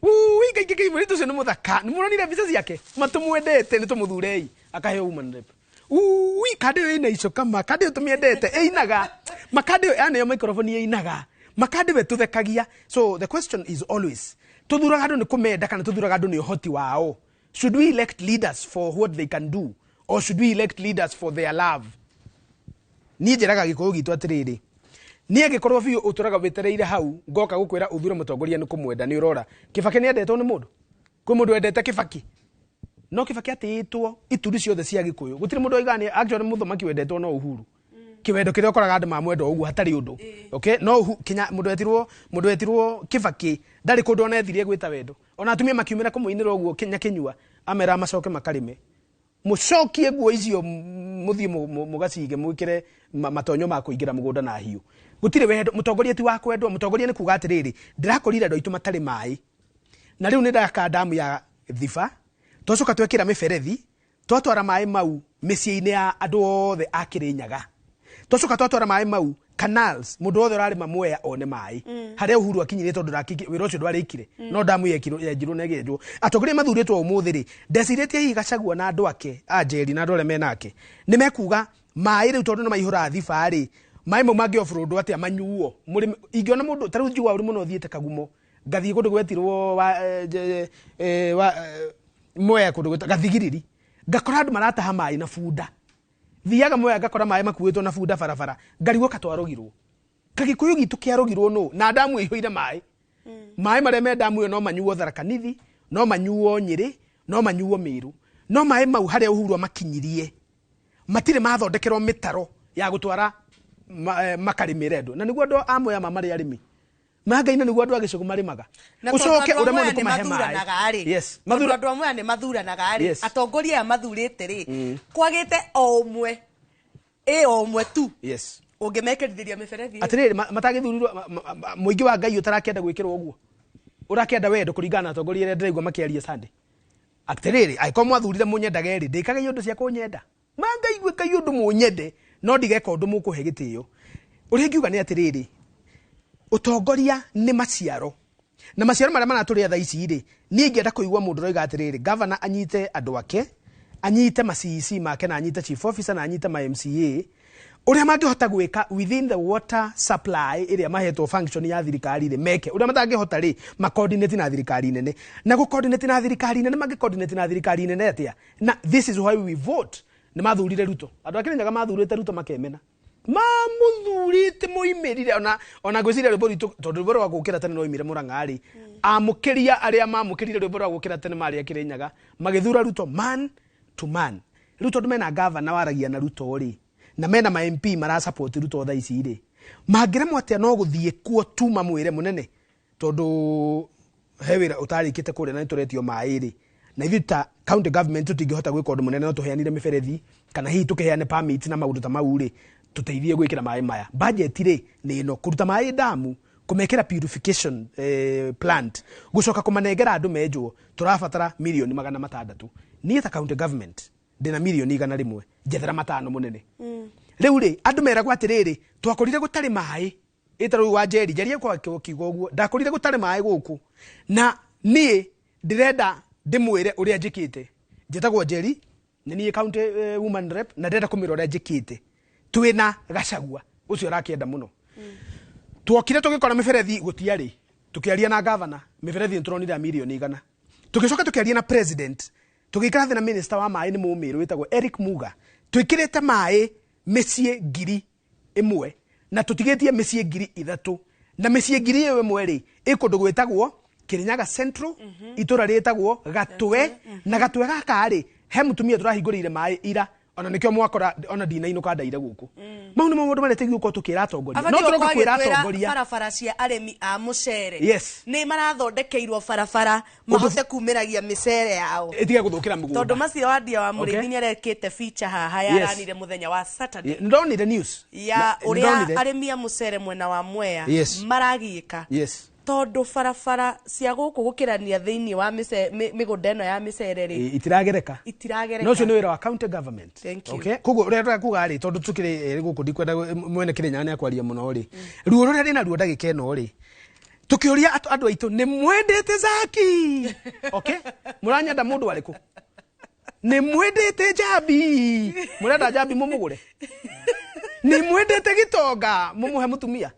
Ui, ngai, ngai, ngai, mũirĩtu ũcio nĩ mũthaka. Nĩ mũronire mbica ciake? Matũmwendete, nĩ tũmũthurei. Akaheo woman rep. Ui, kandĩ ĩyo ĩna icoka ma, kandĩ ĩyo tũmĩendete, ĩinaga. Makandĩ ĩyo yaneo microphone ĩinaga. Makandĩ we tũthekagia. So the question is always, tũthuraga andũ nĩ kũmenda kana tũthuraga andũ nĩ ũhoti wao? Should we elect leaders for what they can do, or should we elect leaders for their love? Niĩ njĩraga Gĩkũyũ gitũ atĩrĩrĩ, niĩ angĩkorwo biũ ũtũraga wĩtereire hau, ngoka gũkwĩra ũthure mũtongoria nĩ kũmwenda, nĩ ũrora. Kĩbakĩ nĩ endetwo nĩ mũndũ? Kwĩ mũndũ wendete Kibaki? No Kibaki atĩĩtwo ituri ciothe cia Gĩkũyũ. Gũtirĩ mũndũ oigaga nĩ actually mũthamaki wendetwo no Uhuru. Kĩwendo kĩrĩa ũkoraga andũ mamwenda ũguo hatarĩ ũndũ. Okay, no kinya mũndũ wetirwo Kibaki ndarĩ kũndũ ona ethirie gwĩta wendo. Ona atumia makiumĩra kũmũinĩra ũguo kinya kĩnyua amera macoke makarĩme, mũcokie nguo icio, mũthiĩ mũgacige, mwĩkĩre matonyo ma kũingĩra mũgũnda na hiũ. Gũtirĩ wendo. Mũtongoria ti wa kwendwo. Mũtongoria nĩ kuga atĩrĩrĩ, ndĩrakorire andũ aitũ matarĩ maĩ na rĩu nĩ ndaka ndamu ya Thiba, twacoka twekĩra mĩberethi, twatwara maĩ mau mĩciĩ-inĩ ya andũ othe a Kĩrĩnyaga, twacoka twatwara maĩ mau canals, mũndũ wothe ũrarĩma Mwea one maĩ. Harĩa Uhuru akinyirie, tondũ wĩra ũcio ndwarĩkire. No ndamu yenjirwo na ĩgĩenjwo. Atongoria mathurĩtwo ũmũthĩ rĩ, ndecirĩtie hihi Gachagua na andũ ake a Njeri na andũ arĩa menake nĩ mekuga maĩ rĩu tondũ nĩ maihũra Thiba rĩ, maĩ mau mangĩ offload atĩa manyuo mũrĩmi? Ingĩona mũndũ ta rĩu njiguaga ũru mũno thiĩte Kagumo, ngathiĩ kũndũ gwetirwo wa, eh, Mwea, kũndũ gwĩtwo Gathigiriri, ngakora andũ marataha maĩ na bunda. Thiaga Mwea ngakora maĩ makuĩtwo na bunda barabara, ngarigwo katwarũgirwo kagĩkũyũ gitũ kĩarũgirwo nũ na ndamu ĩihũire maĩ. Maĩ marĩa me ndamu ĩyo no manyuo Tharaka Nithi, no manyuo Nyĩrĩ, no manyuo Mĩrũ, no maĩ mau harĩa Uhuru amakinyirie matirĩ mathondekerwo mĩtaro ya gũtwara makarĩmĩre andũ, na nĩguo andũ a Mwea ma marĩ arĩmi mangai, na nĩguo andũ a gĩcũgũ marĩmaga. Na tondũ ũcoke andũ a ũremwo Mwea nĩ nĩ kũmahe maĩ. mathuranaga rĩ, Yes. tondũ andũ a Mwea nĩ mathuranaga rĩ, atongoria aya mathurĩte rĩ, kwagĩte o ũmwe, ĩ o ũmwe tu ũngĩmekĩrithĩria mĩberethi ĩyo. Atĩrĩrĩ, matagĩthurirwo mũingĩ wa Ngai ũtarakĩenda gwĩkĩrwo ũguo, ũrakĩenda wendo kũringana na atongoria arĩa ndĩraigua makĩaria Sunday. Atĩrĩrĩ, angĩkorwo mwathurire mũnyendage rĩ, ndĩkage ũndũ cia kũnyenda mangai, gwĩkai ũndũ mũnyende, no ndigeka ũndũ mũkũhe gĩtĩo. Ũrĩa ingiuga nĩ atĩrĩrĩ, ũtongoria nĩ maciaro, na maciaro marĩa maratũrĩa thaa ici rĩ, niĩ ingĩenda kũigua mũndũ ũroiga atĩrĩrĩ, gavana anyite andũ ake, anyite ma CEC make, na anyite chief officer, na anyite ma MCA, ũrĩa mangĩhota gwĩka within the water supply ĩrĩa mahetwo function ya thirikari rĩ, meke. Ũrĩa matangĩhota rĩ, macoordinate na thirikari nene. Na gũcoordinate na thirikari nene, mangĩcoordinate na thirikari nene atĩa? Na this is why we vote. Nĩ mathurire Ruto. Andũ a Kĩrĩnyaga mathurĩte Ruto makemena, mamuthurĩte moimĩrire ona ngwĩciria rwĩmbo rwitũ, tondũ rwĩmbo rwa gũkĩra tene rwaumire Mũrang'a rĩ, amũkĩria arĩa mamũkĩrire rwĩmbo rwa gũkĩra tene marĩ a Kĩrĩnyaga magĩthura Ruto man to man. Rĩu tondũ mena gavana waragia na Ruto rĩ, na mena ma MP marasupport Ruto thaa ici rĩ, mangĩremwo atĩa no gũthiĩ kuo tu mamwĩre, mũnene, tondũ he wĩra ũtarĩkĩte kũrĩa na nĩtũretio maĩ rĩ, na ithuĩ ta county government tũtingĩhota gwĩka ũndũ mũnene, no tũheanire mĩberethi kana hihi tũkĩheane permit na maũndũ ta mau rĩ, tũteithie gwĩkĩra maĩ maya. Budget rĩ nĩ ĩno, kũruta maĩ ndamu, kũmekĩra purification plant, gũcoka kũmanengera andũ menjwo, tũrabatara mirioni 600. Niĩ ta county government ndĩna mirioni 100, njethera 5 mũnene. Rĩu rĩ, andũ meragwo atĩrĩrĩ, twakorire gũtarĩ maĩ. Ĩta rĩu wa Njeri, Njeri ekwa kiuga ũguo, ndakorire gũtarĩ maĩ gũkũ na niĩ ndĩrenda ndĩmwĩre ũrĩa njĩkĩte. Njĩtagwo Njeri, nĩ niĩ county woman rep, na ndĩrenda kũmĩra ũrĩa njĩkĩte twĩna Gachagua ũcio ũrakĩenda mũno. Tuokire tũgĩkora mĩberethi gũtiarĩ, tũkĩaria na gavana, mĩberethi nĩ tũronire ya mirioni 100. Tũgĩcoka tũkĩaria na president, tũgĩikara thĩ na minister wa maĩ, nĩ mũmĩrũ wĩtagwo Eric Muga, twĩkĩrĩte maĩ mĩciĩ 1000 na tũtigĩtie mĩciĩ 3000. Na mĩciĩ 1000 rĩ, ĩ kũndũ gwĩtagwo Kirinyaga Central, itũra rĩtagwo Gatwe. Na Gatwe gaka rĩ, he mũtumia tũrahingũrĩire maĩ ira, ona nĩkĩo mwakora ona ndinainũka ndaire gũkũ. Mau nĩmo maũndũ marĩa tũgĩũka tũkĩra atongoria, no Abatiĩ tũroka gũkorwo kwĩra agĩtwĩra atongoria barabara cia arĩmi a mũcere nĩ marathondekeirwo barabara mahote kumĩragia mĩcere yao, ĩtige gũthũkĩra mũgũnda. Tondũ macio wandia wa Mũrĩithi nĩarekĩte feature haha yaranire mũthenya wa Saturday Ndonire news ya ũrĩa ndonire. arĩmi a mũcere mwena wa Mwea maragiĩka tondũ barabara cia gũkũ gũkĩrania thĩinĩ wa mĩgũnda ĩno ya mĩcere rĩ, Itiragereka. Itiragereka. No ũcio nĩ wĩra wa county government. Thank you. Okay, koguo ũrĩa ndĩrenda kuga rĩ, tondũ tukĩrĩ gũkũ, ndikwenda mwene Kĩrĩnyaga nĩ akwaria mũno rĩ, ruo rũrĩa ndĩna ruo ndagĩka ĩno rĩ, tũkĩũria andũ aitũ nĩ mwendete Zaki, okay, mũranyenda mũndũ arĩkũ? Nĩ mwendete Njambi? Mũrenda Njambi mũmũgũre? Nĩ mwendete Gĩtonga mũmũhe mũtumia?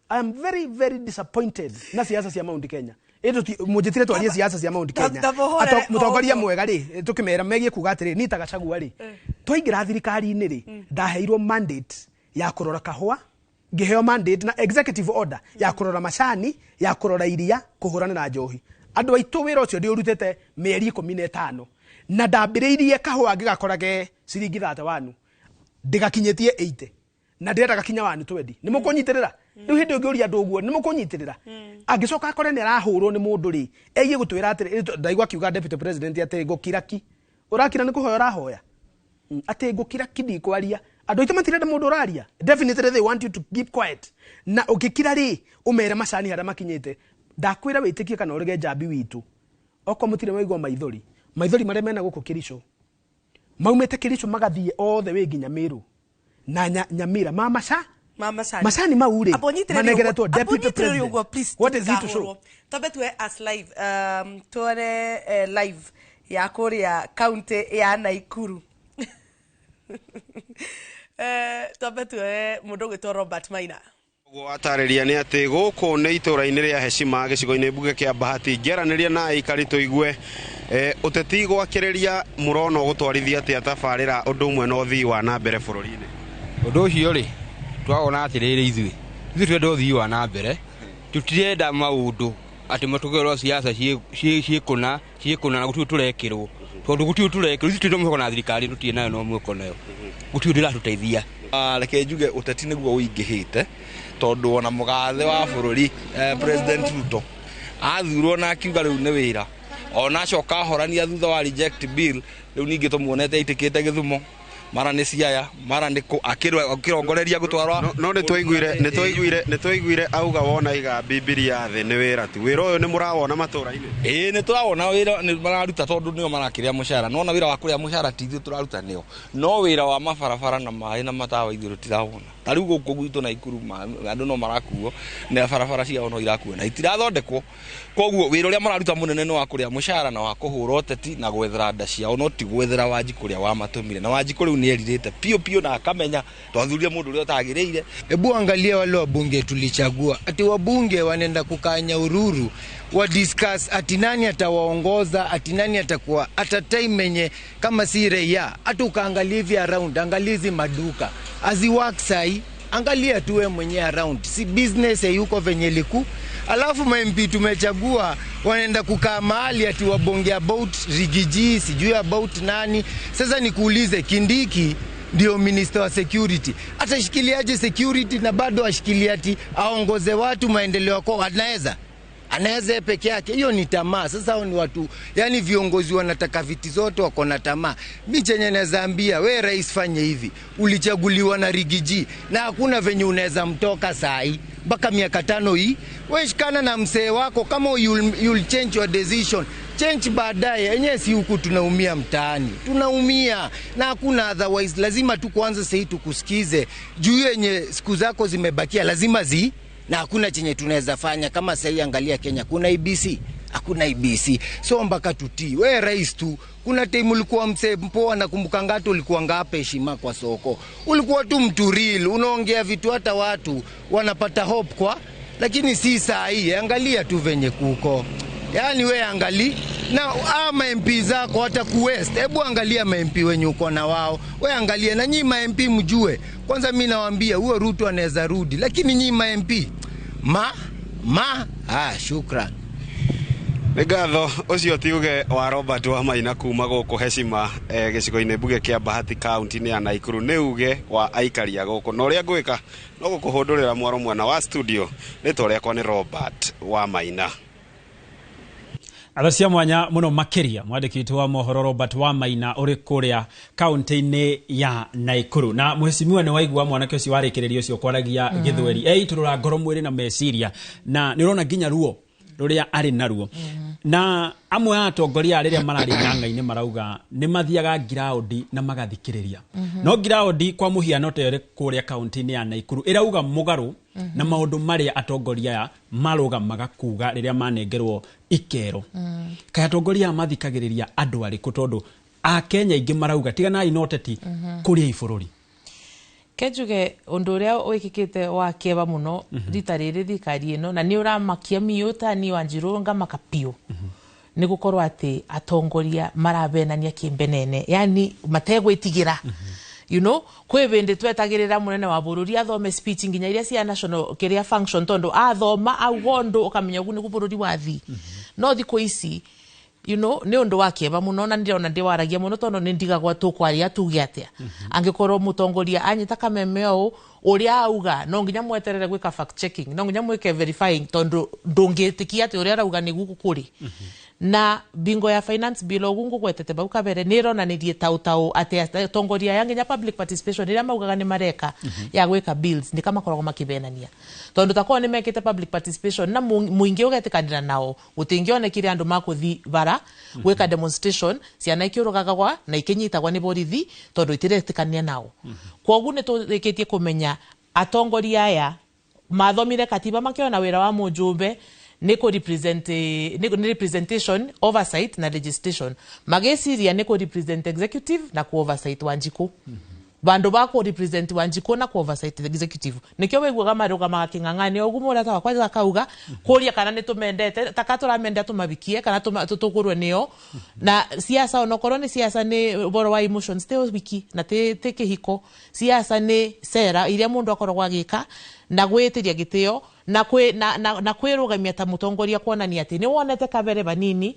I am very very disappointed na siasa cia Mount Kenya. Ĩndũ mũnjĩtire twarie siasa cia Mount Kenya. Tamũhũrĩre Mũtongoria o ũguo. Mwega rĩ, tũkĩmera megie kuga atĩrĩ, niĩ ta Gachagua rĩ, twaingĩra thirikari-inĩ rĩ, ndaheirwo mandate ya kũrora kahũa. Ngĩheo mandate na executive order ya kũrora macani, ya kũrora iria, kũhũrana na njohi. Andũ aitũ, wĩra ũcio ndĩũrutĩte mĩeri 15, na ndambĩrĩirie kahũa ngĩgakora ge ciringi 31, ndĩgakinyĩtie 80, na ndĩrenda gakinya 120. Nĩ mũkũnyitĩrĩra? Rĩu hĩndĩ ũngĩũria andũ ũguo, nĩ mũkũnyitĩrĩra? Angĩcoka akore nĩ arahũrwo nĩ mũndũ rĩ, eigie gũtwĩra atĩrĩ, ndaigua akiuga deputy president atĩ ngũkira ki. Ũrakira nĩ kũhoya ũrahoya? Atĩ ngũkira ki, ndikwaria. Andũ aitũ matirenda mũndũ ũraria. Definitely they want you to keep quiet. Na ũngĩkira rĩ, ũmere macani harĩa makinyĩte, ndakwĩra wĩtĩkie kana ũrege, njambi witũ, okorwo mũtirĩ waigua maithori, maithori marĩa mena gũkũ Kericho, maumĩte Kericho magathiĩ othe wĩ nginya Meru na Nyamira ma maca Ma macani. Macani mau rĩ, Amba ũnyitĩrĩre manegeretwo ũguo- amba deputy ũnyitĩrĩre president. ũguo, please, What is he to show? tũtikahũrwo. Twambe tuwe as live, tuone live ya kũrĩa kaunti ya Naikuru. Twambe tuoe mũndũ ũgwĩtwo Robert Maina. Ũguo watarĩria nĩ atĩ gũkũ nĩ itũũra-inĩ rĩa Heshima, gĩcigo-inĩ mbunge kĩa Bahati. Ngĩaranĩria na aikari tũigue ũteti gwakĩrĩria mũrona ũgũtwarithia atĩa tabarĩra ũndũ ũmwe na ũthii wa na mbere bũrũri-inĩ. Ũndũ ũcio rĩ, twawona atĩrĩrĩ, ithuĩ twenda ũthii wa na mbere, tũtirenda maũndũ atĩ matũgerwo siasa ciĩ kũna na gũtirĩ tũrekĩrwo, tondũ gũtirĩ tũrekĩrwo. Ithuĩ twĩna mwĩhoko na thirikari, tũtirĩ nayo no mwĩhoko nayo, gũtirĩ ũndũ ĩratũteithia. Reke njuge ũteti nĩguo ũingĩhĩte, tondũ ona mũgathe wa bũrũri, President Ruto, athurwo na akiuga rĩu nĩ wĩra, ona acoka ahorania thutha wa reject bill. Rĩu ningĩ tũmuonete aitĩkĩte Gĩthumo, mara nĩ Siaya, mara nĩ kũ, akĩrongoreria gũtwarwa. No nĩ twaiguire auga wona iga Bibilia thĩ nĩ wĩra tu. Wĩra ũyũ nĩ mũrawona matũũra-inĩ? Ĩĩ, nĩ tũrawona wĩra nĩ mararuta, tondũ nĩo marakĩrĩa mũcara. Nona wĩra wa kũrĩa mũcara ti ithuĩ tũraruta nĩo, no wĩra wa mabarabara na maĩ na matawa ithuĩ tũtirawona. Ta rĩu gũkũ gwitũ Naikuru andũ no marakuo na barabara ciao no irakuo na itirathondekwo. Koguo wĩra ũrĩa mararuta mũnene nĩ wa kũrĩa mũcara na wa kũhũra ũteti na gwethera nda ciao, no ti gwethera Wanjikũ ũrĩa wamatũmire. Na Wanjikũ rĩu nĩ erirĩte piũ piũ na akamenya twathurire mũndũ ũrĩa ũtagĩrĩire. Hebu angalia wale wabunge tulichagua, ati wabunge wanaenda kukaa Nyahururu wa discuss ati nani atawaongoza, ati nani atakuwa ata time yenye kama si raia. Hata ukaangalia hivi around, angalia hizi maduka haziwork sahi, angalia tu wewe mwenyewe around, si business hayuko venye liku. Alafu ma MP tumechagua wanaenda kukaa mahali ati wabonge about Riggy G, sijui about nani. Sasa nikuulize, Kindiki ndio minister wa security, atashikiliaje security na bado ashikilie ati aongoze watu maendeleo kwao? Anaweza yeye peke yake? Hiyo ni tamaa. Sasa hao ni watu, yani viongozi wanataka viti zote, wako na tamaa. Mi chenye naweza ambia we rais, fanye hivi, ulichaguliwa na Riggy G na hakuna venye unaweza mtoka saa hii mpaka miaka 5 hii. We shikana na msee wako, kama you'll change your decision, change baadaye. Yenyewe si huku tunaumia mtaani, tunaumia na hakuna otherwise. Lazima tu kwanza sahii tukusikize juu yenye siku zako zimebakia, lazima zi na hakuna chenye tunaweza fanya. Kama sahii angalia Kenya, kuna IEBC? Hakuna IEBC, so mpaka tutii we rais tu. Kuna time ulikuwa msee mpoa, nakumbuka ngato ulikuwa ngapa heshima kwa soko, ulikuwa tu mtu real, unaongea vitu hata watu wanapata hope kwa, lakini si saa hii. Angalia tu venye kuko, yaani we angali na ama MP zako hata ku West, hebu angalia ma MP wenye uko na wao, we angalia. Na nyinyi ma MP mjue kwanza, mimi nawaambia huo Ruto anaweza rudi, lakini nyinyi ma MP ma ma ah, shukran. Nĩ ngatho. Ũcio ti uge wa Robert wa Maina kuma gũkũ Heshima, gĩcigo-inĩ mbunge kĩa Bahati, kaunti-inĩ ya Naikuru. Nĩ uge wa aikari a gũkũ, na ũrĩa ngwĩka no gũkũhũndũrĩra mwaro mwena wa studio. Rĩtwa rĩakwa nĩ Robert wa Maina. Atha cia mwanya muno makiria, mwandĩki witũ wa mohoro Robert wa Maina ũrĩ kũrĩa kaunti-inĩ ya Naikuru. Na mheshimiwa, nĩ waigua mwanake ũcio warĩkĩrĩria ũcio kwaragia gĩthweri, eitũrũra ngoro, mwĩrĩ na meciria, na nĩ ũrona nginya ruo rũrĩa arĩ naruo. Na amwe a atongoria rĩrĩa mararĩ ng'ang'a-inĩ marauga nĩ mathiaga ngiraũndi na magathikĩrĩria. No ngiraũndi kwa mũhiano ta ĩrĩ kũrĩa kaunti-inĩ ya Naikuru ĩrauga mũgarũ na maũndũ marĩa atongoria aya marũgamaga kuga rĩrĩa manengerwo ikero. Kaĩ atongoria aya mathikagĩrĩria andũ arĩkũ? Tondũ akenya aingĩ marauga tiganai na ũteti kũrĩa ibũrũri. Kenjuge undu uria wikikite wa kieva muno rita riri thirikari ino, na ni uramakia miũ ta ni Wanjiru ngamaka piũ, nĩ gũkorwo atĩ atongoria marabenania kĩmbenene, yani mategwĩtigĩra. You know, kwĩ bĩndĩ twetagĩrĩra mũnene wa bũrũri athome speech nginya iria cia national kĩrĩa function, tondũ athoma auga ũndũ ũkamenya ũguo nĩguo bũrũri wathi. No thikũ ici, you know, nĩ ũndũ wa kĩeva mũno, na ndĩrona ndĩwaragia mũno tondũ nĩ ndigagwa tũkwaria tuge atĩa angĩkorwo mũtongoria anyita kameme ũũ ũrĩa auga, no nginya mweterere gwĩka fact checking, no nginya mwĩke verifying, tondũ ndũngĩtĩkia atĩ ũrĩa arauga nĩguo kũrĩ. Na bingo ya finance bill ũguo ngũgwetete bau kabere nĩ ĩronanirie tautau atĩ atongoria aya nginya public participation ĩrĩa maugaga nĩ mareka ya gwĩka bills nĩ kamakoragwo makĩbenania, tondũ takorwo nĩ mekĩte public participation na mũingĩ ũgetĩkanĩra nao, gũtingĩonekire andũ makũthi bara gwĩka demonstration, ciana ikĩũrũgagagwa na ikĩnyitagwa nĩ borithi tondũ itiretĩkania nao. Kwoguo nĩ tũrĩkĩtie kũmenya atongoria aya mathomire katiba makiona wĩra wa mũjumbe nĩ kũ represent, nĩ representation, oversight na legislation, magĩciria nĩ kũ represent executive na ku oversight Wanjikũ. Bandu ba ku represent Wanjikũ na ku oversight executive, nikio wiguaga marugamaga king'ang'ani ũguo mũrata wakwa akauga kũria kana nĩ tũmendete taka tũramenda tũmabikie kana tũgũrwe nĩo. Na siasa, onokorwo nĩ siasa nĩ ũhoro wa emotions, ti wiki na ti kĩhiko. Siasa nĩ sera iria mũndũ akoragwo agĩka na gwĩtĩria gĩtĩo na kwĩ na kwĩrũgamia ta mũtongoria, kuonania atĩ nĩ wonete kabere banini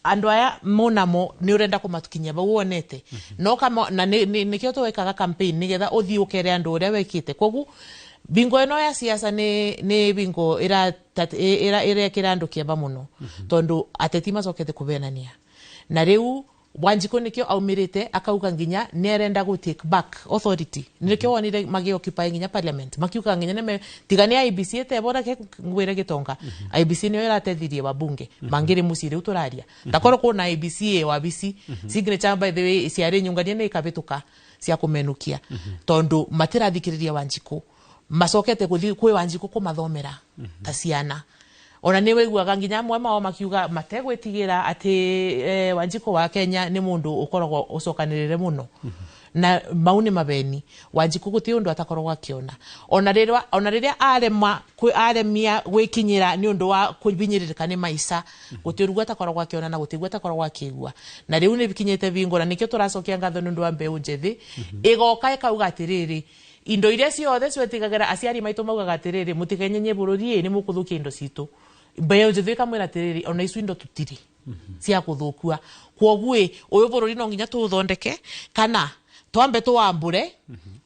andũ aya monamo nĩ ũrenda kũmatukinyia bau wonete. No kama na nĩkĩo twekaga campaign nĩgetha ũthiĩ ũkere andũ ũrĩa wekĩte. Koguo bingo ĩno ya siasa nĩ bingo ĩrekĩra andũ kĩeba mũno, tondũ ateti macokete kũbenania. Na rĩu Wanjikũ nĩkĩo aumĩrĩte akauga nginya nĩ arenda gũ take back authority. Nĩkĩo wonire magĩ occupy nginya parliament, makiuga nginya nĩme tiga nĩ IEBC ĩtebora ke ngwĩre gĩtonga. IEBC nĩyo ĩratethirie wabunge mangĩrĩ mũciĩ rĩu tũraria takorwo kwĩna IEBC ĩ wabici signature, by the way, ciarĩ nyunganie nĩ ikabĩtũka cia kũmenukia, tondũ matirathikĩrĩria Wanjikũ, macokete gũthiĩ kwĩ Wanjikũ kũmathomera ta ciana. Ona nĩ wĩiguaga nginya amwe mao makiuga mategwĩtigĩra atĩ Wanjikũ wa Kenya nĩ mũndũ ũkoragwo ũcokanĩrĩre mũno, na mau nĩ mabeni. Wanjikũ gũtirĩ ũndũ atakoragwo akĩona, ona rĩrĩa arema aremia gwĩkinyĩra nĩ ũndũ wa kũhinyĩrĩrĩka nĩ maica, gũtirĩ ũguo atakoragwo akĩona na gũtirĩ ũguo atakoragwo akĩigua. Na rĩu nĩ bikinyĩte bingo, na nĩkĩo tũracokia ngatho nĩ ũndũ wa mbeũ njĩthĩ ĩgoka ĩkauga atĩrĩrĩ, indo iria ciothe cwetigagĩra aciari maitũ maugaga atĩrĩrĩ, mũtikenyenye bũrũri ĩ nĩ mũkũthũkia indo citũ. Mbeũ njĩthĩ ĩkamwĩra atĩrĩrĩ, ona icu indo tũtirĩ cia kũthũkua, kwoguo ĩ ũyũ bũrũri no nginya tũũthondeke kana twambe tũwambũre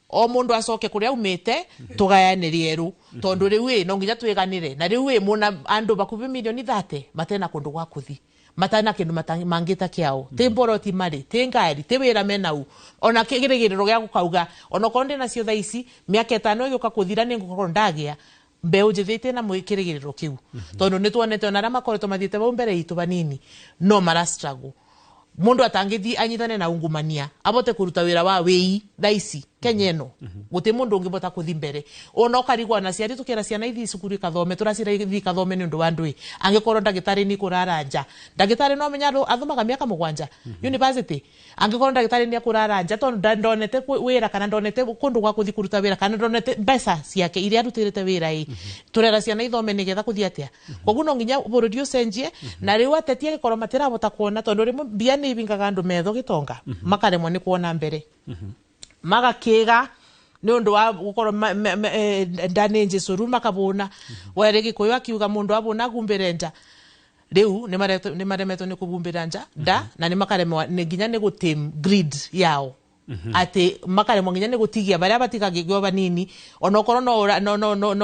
o mũndũ acoke kũrĩa aumĩte tũgayane rĩerũ, tondũ rĩu ĩ no nginya twĩganĩre. Na rĩu ĩ mũna andũ bakubi milioni 30 matena kũndũ gwa kũthi, matana kindu mangita kiao, ti mboroti mari, ti ngari, ti wira menau, ona kĩgĩrĩgĩrĩro gĩa gũkauga ona korwo ndĩ nacio thaa ici mĩaka 5 ĩgĩũka kũthira nĩ ngũkorwo ndagia mbeũ njĩthĩ ĩtĩ na kĩrĩgĩrĩro kĩu, tondũ nĩ tuonete ona arĩa makoretwo mathiĩte bau mbere itũ banini no mara struggle. Mundu atangĩthiĩ anyitane na ungumania abote kũruta wĩra wa wĩi thaa ici Kenya ĩno gũtĩ mũndũ ũngĩbota kũthi mbere. Ona ũkarigwo na ciari tũkĩra ciana ithi cukuru ikathome, tũracira ithi ikathome nĩ ũndũ wa ndũĩ. Angĩkorwo ndagĩtarĩ nĩ kũrara nja, ndagĩtarĩ no menya athomaga mĩaka 7 university, angĩkorwo ndagĩtarĩ nĩ akũrara nja tondũ ndonete wĩra kana ndonete kũndũ gwa kũthi kũruta wĩra kana ndonete mbeca ciake iria arutĩrĩte wĩra ĩ, tũrera ciana ithome nĩgetha kũthi atĩa. Koguo no nginya bũrũri ũcenjie. Na rĩu ateti angĩkorwo matirabota kuona, tondũ rĩmwe mbia nĩ ibingaga andũ metho gĩtonga, makaremwo nĩ kuona mbere, magakĩga nĩ ũndũ wa gũkorwo nda nĩ njĩcũru, makabũna were Gĩkũyũ akiuga mũndũ abũna agumbĩre nja. Rĩu nĩ maremetwo nĩ kũgumbĩra nja nda, na nĩ makaremwo nginya nĩ gũtame greed yao, atĩ makaremwo nginya nĩ gũtigia barĩa batigagĩgwo banini, onokorwo no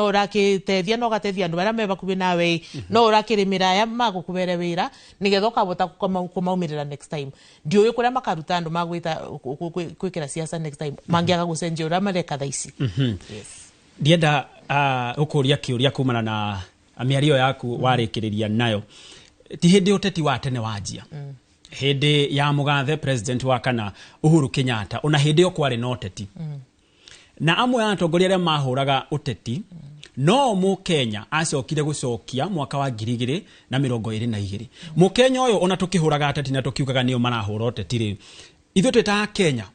ũrakĩtethia no ũgatethia andũ arĩa me bakuhĩ nawe, no ũrakĩrĩmĩra aya magũkũbere wĩra nĩgetha ũkabota kũmaumĩrĩra next time. Ndiũĩ kũrĩa makaruta andũ magwĩta gwĩkĩra siasa next time mangĩaga gũcenjia ũrĩa mareka thaa ici. Ndienda ũkũria kĩũria kumana na mĩario yaku warĩkĩrĩria nayo. Ti hĩndĩ ũteti wa tene wanjia, hĩndĩ ya mũgathe president wa kana Uhuru Kenyatta, ona hĩndĩ ĩyo kwarĩ na ũteti, na amwe a atongoria arĩa mahũraga ũteti no mũkenya acokire gũcokia mwaka wa 2022. Mũkenya ũyũ ona tũkĩhũraga ateti na tũkiugaga nĩo marahũra ũteti rĩ, ithuĩ twĩtaga Kenya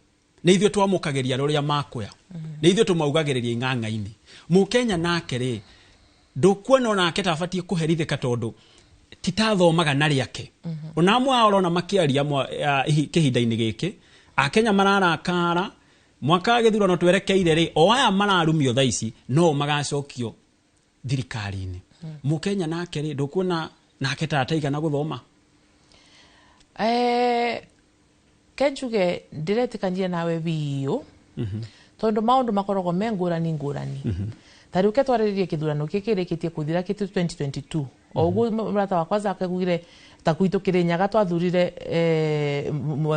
nĩ ithuĩ twamũkagĩria rũrĩa makwea, nĩ ithuĩ tũmaugagĩrĩria ing'ang'a-inĩ. Mũkenya nake rĩ, ndũkuona onake ta abatiĩ kũherithĩka tondũ titathomaga na rĩake. Ona amwe ao ũrona makĩaria kĩhinda-inĩ gĩkĩ, Akenya mararakara Mwaka wa gĩthurano twerekeire rĩ, o aya mararumio thaa ici no magacokio thirikari-inĩ. Mũkenya nake rĩ, ndũkuona nake ta ataigana gũthoma? Kenjuge ndiretĩkania nawe biũ, tondu maundu makoragwo me ngũrani ngũrani. Ta rĩu ke twarĩrĩrie kĩthurano gĩkĩ kĩrĩkĩtie kũthira kĩtu 2022, o ũguo mũrata wakwa Zake augire, ta gwitũ Kĩrĩnyaga twathurire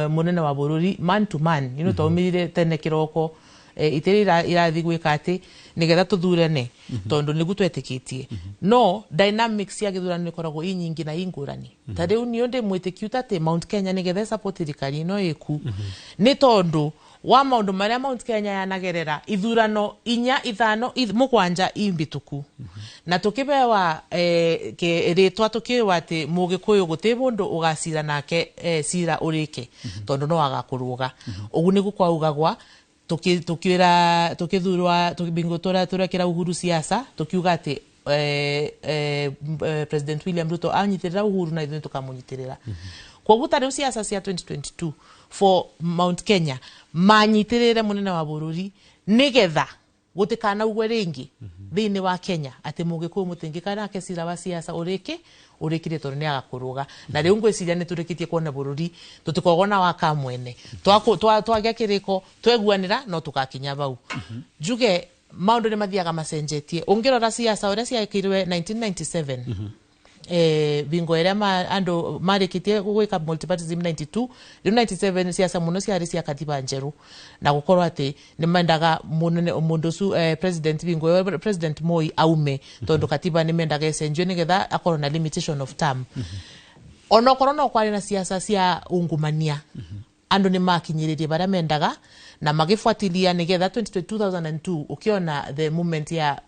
mũnene wa bũrũri man to man, twaumĩrire tene kĩroko, itĩrĩ irathi gwĩka atĩ nĩgetha tũthurane, tondu nĩguo twetĩkĩtie. No dynamics ya gĩthurano ĩkoragwo ĩ nyingĩ na ĩ ngũrani. Ta rĩu niĩ ndĩ mwĩtĩkiu ta atĩ Mount Kenya nĩgetha ĩsupport thirikari ĩno ĩku, nĩ tondũ wa maũndũ marĩa Mount Kenya yanagerera ithurano 4, 5, 7 imbituku, na tukibewa rĩtwa tukiwa atĩ Mũgĩkũyũ gũtĩ mũndũ ũgacira nake cira ũrĩke, tondũ no agakũrũga. Ũguo nĩguo kwaugagwa tukira tukithurwa tukibingo turekera Uhuru siasa, tukiuga atĩ President William Ruto anyitirira Uhuru na ithuĩ tukamunyitirira. Koguo ta rĩu siasa cia 2022 for Mount Kenya manyitirire munene wa bũrũri nigetha gutikanaugwe ringi thiini wa Kenya ati Mũgĩkũyũ mũtingĩka nake cira wa siasa ũrĩke ũrĩkire, tondũ nĩ agakũrũga. Na rĩu ngwĩciria nĩ tũrĩkĩtie kuona bũrũri tũtikoragwo na waka mwene, twagĩa kĩrĩko tweguanĩra no tũgakinya bau. Njuge maũndũ nĩ mathiaga macenjetie. Ũngĩrora siasa ũrĩa ciekirwe 1997, bingo ĩrĩa andũ marĩkĩtie gwĩka multipartyism 92, rĩu 97 siasa mũno ciarĩ cia katiba njerũ, na gũkorwo atĩ nĩ mendaga mũnene mũndũ ũcio, president bingo ĩyo, President Moi, aume, tondũ katiba nĩ mendaga ĩcenjio nĩgetha akorwo na limitation of term. Onokorwo no kwarĩ na siasa cia ungumania, andũ nĩ makinyĩrĩrie barĩa mendaga na magĩbuatilia nĩgetha 2002 ũkĩona the moment ya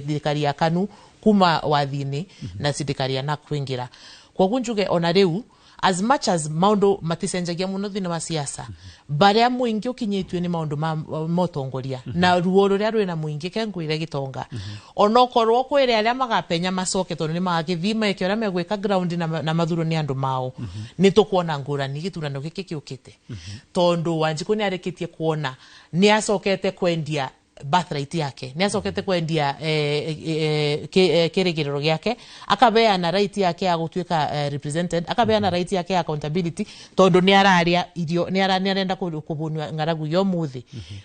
thirikari ya KANU kuma wathini na thirikari ya NARC kuingira. Koguo njuge ona rĩu, as much as maundu maticenjagia muno thĩinĩ wa siasa, baria mũingĩ ũkinyĩtio nĩ maundu ma motongoria na ruo rũrĩa rwĩna mũingĩ, ke ngwĩre gĩtonga, onokorwo kwĩre arĩa magapenya macoke, tondũ nĩ magagĩthiĩ meke ũrĩa megwĩka ground na mathuro nĩ andũ mao, nĩ tũkuona ngũrani gĩthurano gĩkĩ gĩũkĩte, tondũ Wanjikũ nĩ arĩkĩtie kuona nĩ acokete kwendia birthright yake, nĩ acokete kwendia kĩrĩgĩrĩro gĩake, akabeana right yake ya gũtuĩka represented, akabeana right yake ya accountability, tondũ nĩ araria irio, nĩ arenda kũbũnio ng'aragu ya ũmũthĩ.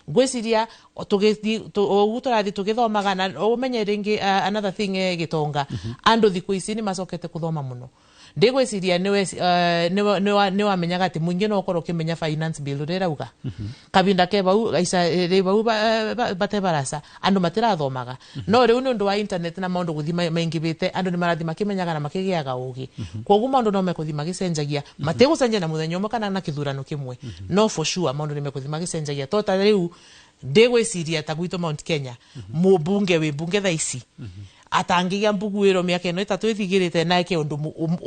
Ngwĩciria ũguo tũrathiĩ tũgĩthomaga, na ũmenye rĩngĩ another thing, gĩtonga, andũ thikũ ici nĩ macokete kũthoma mũno. Ndigwiciria niwe wamenyaga ati muingi no ukorwo ukimenya finance bill uria irauga kabinda ke bau isa ri bau bate barasa andu matirathomaga. No riu ni undu wa internet na maundu guthi maingibite, andu ni marathi makimenyaga na makigiaga ugi. Koguo maundu no mekuthi magicenjagia, matigucenjia na muthenya umwe kana na kithurano kimwe, no for sure maundu ni mekuthi magicenjagia. To ta riu ndigwiciria ta gwitũ Mount Kenya mubunge wi bunge thaa ici atangigia mbuguiro miaka ino 3 ithigirite na eke undu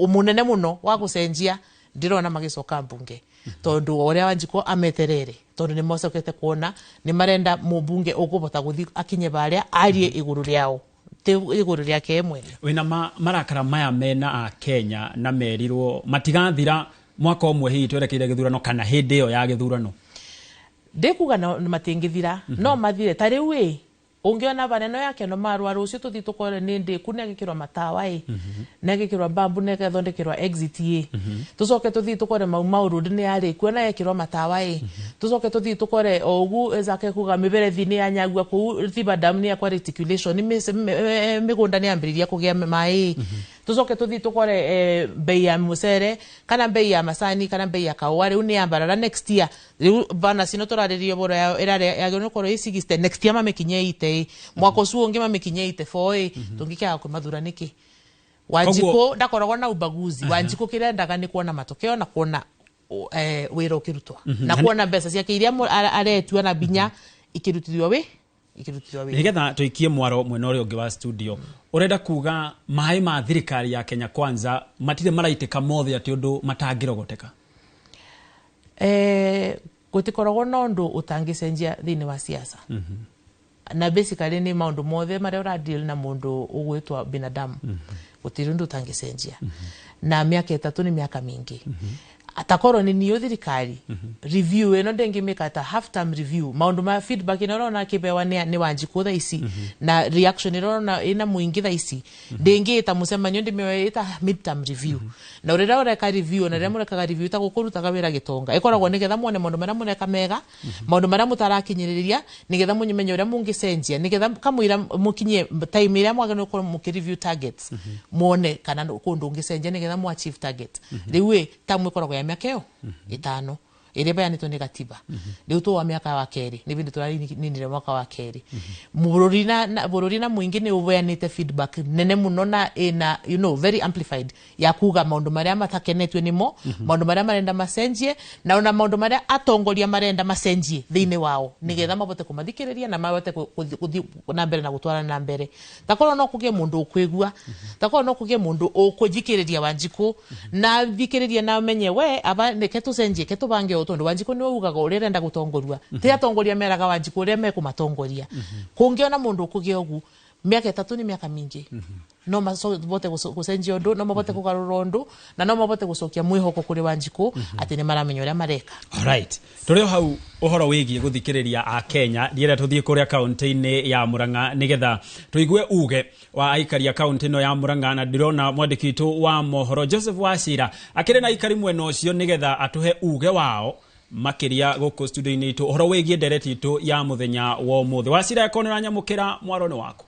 munene muno wa gucenjia, ndirona magicoka mbunge, tondu uria Wanjikũ ameterere, tondu ni mocokete kuona ni marenda mubunge ukubota guthi akinye baria arie iguru riao, ti iguru riake mwene. Wina marakara maya mena a Kenya na merirwo matigathira mwaka umwe hihi twerekeire githurano kana hindi iyo ya githurano? Ndikuga no matingithira, no mathire. Ta riu ĩ ungiona baneno yake no marwa rucio tuthi tukore ni ndiku ne gikirwa matawa i ne gikirwa bambu ne gathondekerwa exit i tucoke tuthi tukore mau mauru ni ari kuo na gekirwa matawa i tucoke tuthi tukore ogu ezake kuga miberethi ni anyagua ku Thiba Dam ni akwa reticulation ni migunda ni ambiriria kugia mai, tucoke tuthi tukore bei ya mucere kana bei ya macani kana bei ya kaũa riu ni ambarara next year. Riu bana sino turaririe boro ya irare yagĩrĩirwo gũkorwo ĩ 60 next year mamekinye ite mwaka ũcio ũngĩ mamekinye ite 4 tũngĩkĩaga kwĩmathura nĩkĩ? Wanjikũ ndakoragwo na ubaguzi. Wanjikũ kĩrĩa endaga nĩ kuona matokeo na kuona wĩra ũkĩrutwo na kuona mbeca ciake iria aretua na binya ikĩrutithio wĩ ikĩrutithio wĩra. Nĩgetha tũikie mwaro mwena ũrĩa ũngĩ wa studio, ũrenda kuga maĩ ma thirikari ya Kenya Kwanza matirĩ maraitĩka mothe atĩ ũndũ matangĩrogoteka? Gũtikoragwo na ũndũ ũtangĩcenjia thĩinĩ wa siasa, na basically ni maundu mothe maria ura deal na mundu ugwitwa binadamu, gutiri undu utangicenjia. Na miaka 3 ni miaka mingi. Atakorwo nĩ niyo thirikari review ĩno ndĩngĩmĩka ta half term review, maũndũ ma feedback ĩno ũrona akĩbewa nĩ Wanjikũ thaa ici na reaction ĩrĩa ũrona ĩna mũingĩ thaa ici, ndĩngĩta mũcemanio ndĩmĩoe ĩta mid term review. Na rĩrĩa ũreka review, na rĩrĩa mũrekaga review ta gũkũrutaga wĩra gĩtonga, ĩkoragwo nĩgetha muone maũndũ marĩa mũreka mega, maũndũ marĩa mũtarakinyĩrĩria, nĩgetha mũmenye ũrĩa mũngĩcenjia, nĩgetha kamũira mũkinyie time ĩrĩa mwagĩrĩirwo gũkorwo mũkĩ review targets, muone kana kũndũ ũngĩcenjia nĩgetha mũ achieve target. Rĩu ĩ tamu ĩkoragwo ya mĩaka ĩyo 5 ĩrĩa ĩheanĩtwo nĩ gatiba. Rĩu tũwa mĩaka wa kerĩ, nĩ bĩndĩ tũraninire mwaka wa kerĩ. Bũrũri na mũingĩ nĩ ũheanĩte feedback nene mũno na ĩna very amplified ya kuga maũndũ marĩa matakenetio nĩmo, maũndũ marĩa marenda macenjie, na ona maũndũ marĩa atongoria marenda macenjie thĩinĩ wao nĩgetha mabote kũmathikĩrĩria na mabote gũthiĩ na mbere na gũtwarana na mbere. Takorwo no kũgĩe mũndũ ũkwĩgua, takorwo no kũgĩe mũndũ ũkũthikĩrĩria Wanjikũ na thikĩrĩria na amenye we aba reke tũcenjie, ke tũbange ũũ, tondũ Wanjikũ nĩwe ugaga ũrĩa arenda gũtongorua, ti atongoria meraga Wanjikũ ũrĩa mekũmatongoria. Kũngĩona mũndũ ũkũgĩa ũguo, mĩaka 3 nĩ mĩaka mĩingĩ, no mabote gũcenjia ũndũ, no mabote kũgarũra ũndũ, na no mabote gũcokia mwĩhoko kũrĩ Wanjikũ atĩ nĩ maramenya ũrĩa mareka. Alright. Tũrĩ o hau ũhoro wĩgiĩ gũthikĩrĩria a Kenya, ndiĩra tũthiĩ kũrĩa kaunti-inĩ ya Murang'a nĩgetha tũigue uge wa aikari a kaunti ĩno ya Murang'a, na ndĩrona mwandĩki witũ wa mohoro Joseph Wachira akĩrĩ na aikari mwena ũcio nĩgetha atũhe uge wao makĩria gũkũ studio-inĩ itũ ũhoro wĩgiĩ ndereti itũ ya mũthenya wa ũmũthĩ. Wachira, eko nĩ ũranyamũkĩra, mwaro nĩ waku.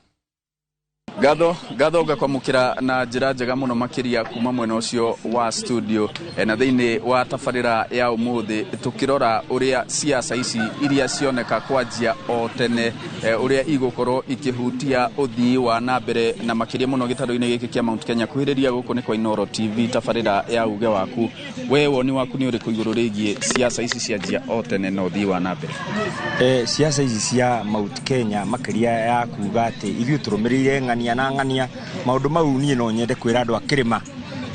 Ngatho ngatho ngakwamũkĩra na njĩra njega mũno makĩria kuma mwena ũcio wa studio, na thĩinĩ wa tabarĩra ya ũmũthĩ tũkĩrora ũrĩa siasa ici iria cioneka kwanjia o tene, ũrĩa igũkorwo ikĩhutia ũthii wa na mbere na makĩria mũno gĩtarũ-inĩ gĩkĩ kĩa Mount Kenya. Kuhĩrĩria gũkũ nĩ kwa Inooro TV, tabarĩra ya uge waku. We woni waku nĩ ũrĩkũ igũrũ rĩgiĩ siasa ici cianjia o tene na ũthii wa na mbere? Siasa ici cia Mount Kenya makĩria ya kuga atĩ ithuĩ tũrũmĩrĩire ng'ania na ng'ania, maũndũ mau niĩ no nyende kwĩra andũ a kĩrĩma.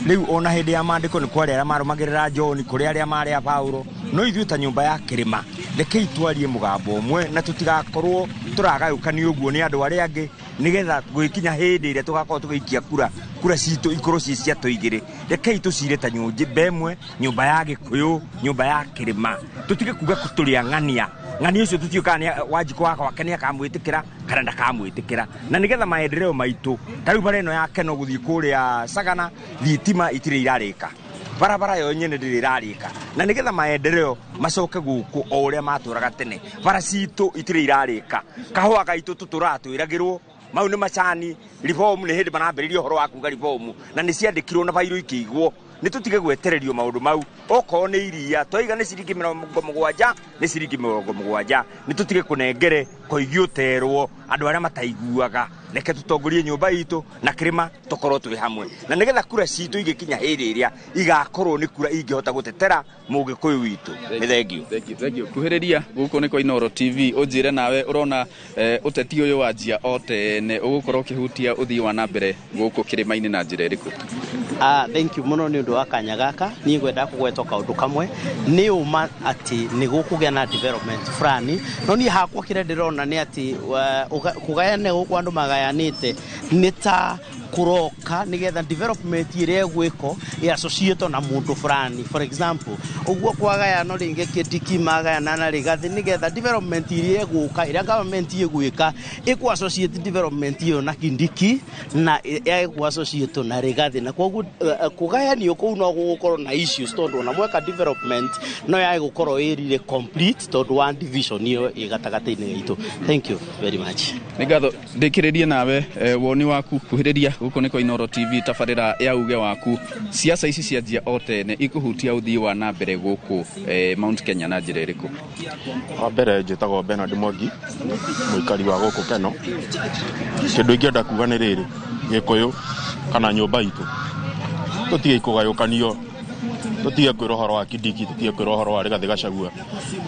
Rĩu ona hĩndĩ ya maandĩko nĩ kwarĩ arĩa marũmagĩrĩra John, kũrĩ arĩa marĩ a Paulo, no ithuĩ ta nyũmba ya kĩrĩma rekei twarie mũgambo ũmwe na tũtigakorwo tũragayũkanio ũguo nĩ andũ arĩa angĩ, nĩgetha gwĩkinya hĩndĩ ĩrĩa tũgakorwo tũgĩikia kura, kura citũ ikorwo ciĩ cia tũigĩrĩ. Rekei tũcire ta nyũmba ĩmwe, nyũmba ya Gĩkũyũ, nyũmba ya kĩrĩma, tũtige kuga tũrĩ a ng'ania. Ng'ania ũcio tũtiũĩ kana nĩ Wanjikũ wa gwake nĩ akamwĩtĩkĩra kana ndakamwĩtĩkĩra, na nĩgetha maendeleo maitũ ta rĩu bara ĩno ya Keno gũthiĩ kũrĩa Sagana, thitima itirĩ irarĩka, barabara yo nyene ndĩrĩ ĩrarĩka, na nĩgetha maendeleo macoke gũkũ o ũrĩa matũraga tene. Bara citũ itirĩ irarĩka, kahũa gaitũ tũtũraga twĩragĩrwo mau nĩ macani. Reform nĩ hĩndĩ marambĩrĩria ũhoro wa kuga reform, na nĩ ciandĩkirwo na bairũ ikĩigwo. Nĩ tũtige gwetererio maũndũ mau, okorwo nĩ iria twaiga nĩ ciringi 70, nĩ ciringi 70. Nĩ tũtige kũnengere koigi ũterwo andũ arĩa mataiguaga. Reke tũtongorie nyũmba itũ na kĩrĩma tũkorwo twĩ hamwe, na nĩgetha kura citũ igĩkinya hĩndĩ ĩrĩa igakorwo nĩ kura ingĩhota gũtetera mũgĩkũyũ witũ. Nĩ thengiũ. Thank you, thank you. Kuhĩrĩria gũkũ nĩ kwa Inooro TV, ũnjĩre nawe ũrona ũteti ũyũ wanjia o tene ũgũkorwo ũkĩhutia ũthii wa na mbere gũkũ kĩrĩma-inĩ na njĩra ĩrĩkũ? Thank you mũno nĩ ũndũ wa kanya gaka. Niĩ ngwenda kũgweta kaũndũ kamwe. Nĩ ũma atĩ nĩ gũkũgĩa na development fulani, no niĩ hakwa kĩrĩa ndĩrona nĩ atĩ kũgayana gũkũ andũ magayanĩte nĩ ta kũroka nĩgetha development ĩrĩa ĩgwĩkwo ĩ-associate na mũndũ fulani. For example, ũguo kwagayano rĩngĩ Kindiki magayana na Rigathi nĩgetha development ĩrĩa ĩgũka, ĩrĩa government ĩgwĩka, ĩkũ associate development ĩyo na Kindiki na ĩgũ associate na Rigathi, na koguo kũgayanio kũu no gũgũkorwo na issues, tondũ ona mweka development no yage gũkorwo ĩrire complete tondũ wa division ĩyo ĩ gatagatĩ-inĩ gaitũ. Thank you very much. Nĩ ngatho. Ndĩkĩrĩrie nawe, woni waku kuhĩrĩria gũkũ nĩ kwa Inooro TV, tabarĩra ya uge waku. Siasa ici cianjia o tene ikũhutia ũthii wa na mbere gũkũ Mount Kenya na njĩra ĩrĩkũ? Wa mbere njĩtagwo Bernard Mwangi, mũikari wa gũkũ Keno. Kĩndũ ingĩenda kuga nĩ rĩrĩ, Gĩkũyũ kana nyũmba itũ tũtige kũgayũkanio, tũtige kwĩrwo ũhoro wa Kindiki, tũtige kwĩrwo ũhoro wa Rigathĩ Gachagua,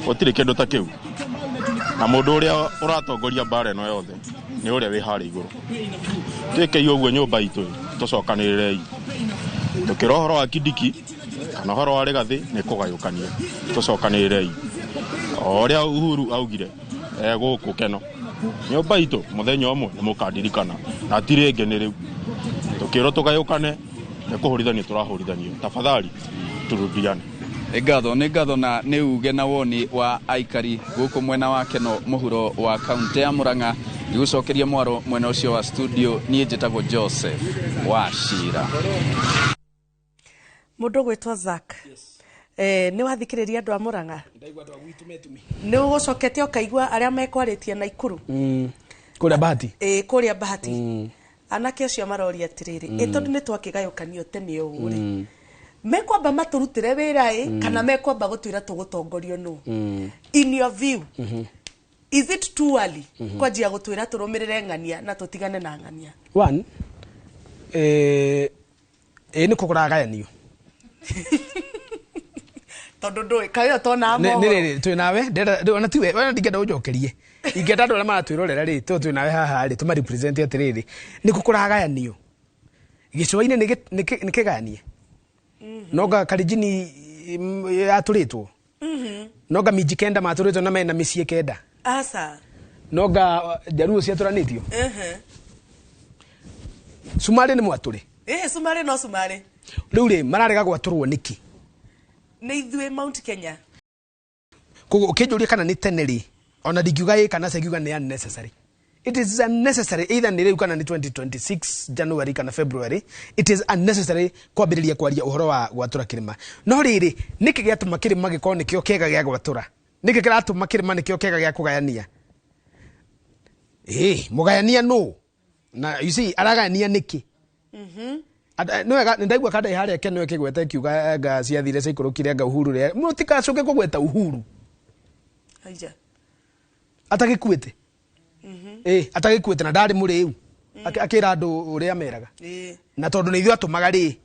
gũtirĩ kĩndũ ta kĩu. Na mũndũ ũrĩa ũratongoria mbara ĩno yothe nĩ ũrĩa wĩ harĩa igũrũ. Twĩkei ũguo nyũmba itũ, tũcokanĩrĩrei. Tũkĩra ũhoro wa Kindiki kana ũhoro wa Rigathĩ nĩ kũgayũkania, tũcokanĩrĩrei. O ũrĩa Uhuru augire gũkũ Keno, nyũmba itũ mũthenya ũmwe nĩ mũkandirikana, na ti rĩngĩ nĩ rĩu. Tũkĩrwo tũgayũkane nĩ kũhũrithanio tũrahũrithanio, tafadhali turudiane. Nĩ ngatho, nĩ ngatho, na nĩ uge na woni wa aikari gũkũ mwena wa Keno mũhuro wa kaunti ya Murang'a. Ngĩgũcokeria mwaro mwena ũcio wa studio, niĩ njĩtagwo Joseph Wachira. Mũndũ ũgwĩtwo Zack, nĩ wathikĩrĩria andũ a Mũrang'a, nĩ ũgũcokete ũkaigua arĩa mekwarĩtie Naikuru. Kũrĩa Bahati. Ĩ, kũrĩa Bahati, anake acio maroria atĩrĩrĩ, ĩ tondũ nĩ twakĩgayũkanio tene ũũ rĩ, mekwamba matũrutĩre wĩra ĩ, kana mekwamba gũtwĩra tũgũtongorio nũ? In your view, is it too early kwanjia gũtwĩra tũrũmĩrĩre ng'ania na tũtigane na ng'ania? One, ĩ nĩ kũragayanio. Tondũ ndũĩ kaĩ tonaga nĩ mohoro. Rĩrĩ twĩ nawe, ndĩrenda ona tiwe, ona ndingĩenda ũnjokerie, ingĩenda andũ arĩa maratwĩrorera rĩ, tondũ twĩ nawe haha rĩ, tũma represent atĩrĩrĩ, nĩ kũ kũragayanio gĩcũa-inĩ? Nĩ kĩgayanie nonga Karinjini yatũrĩtwo, nonga minji 9 matũrĩtwo na mena mĩciĩ 9. Aca. Nonga Njaruo ciatũranĩtio. Cumarĩ nĩ mwatũre. Ĩhĩ, cumarĩ no cumarĩ. Rĩu rĩ, mararega gwatũrwo nĩkĩ? Nĩ ithuĩ Mount Kenya. Koguo ũkĩnjũria kana nĩ tene rĩ, ona ndingiuga ĩ kana ca, ingiuga nĩ unnecessary. It is unnecessary, either nĩ rĩu kana nĩ 2026 January kana February. It is unnecessary kwambĩrĩria kwaria ũhoro wa gwatũra kĩrĩma. No rĩrĩ, nĩkĩ gĩatũma kĩrĩma gĩkorwo nĩkĩo kĩega gĩa gwatũra? Nĩkĩ kĩratũma kĩrĩma nĩkĩo kĩega gĩa kũgayania? Ĩ mũgayania nũ? Na you see, aragayania nĩkĩ? Nĩ wega nĩ ndaigua kandai harĩa Keno ĩkĩgweta ĩkiuga anga ciathire ciaikũrũkire anga Uhuru rĩa mũtikacoke kũgweta Uhuru. Aija. Atagĩkuĩte, ĩ atagĩkuĩte na ndarĩ mũrĩu. Akĩra andũ ũrĩa meraga. Na tondũ nĩ ithuĩ atũmaga rĩ,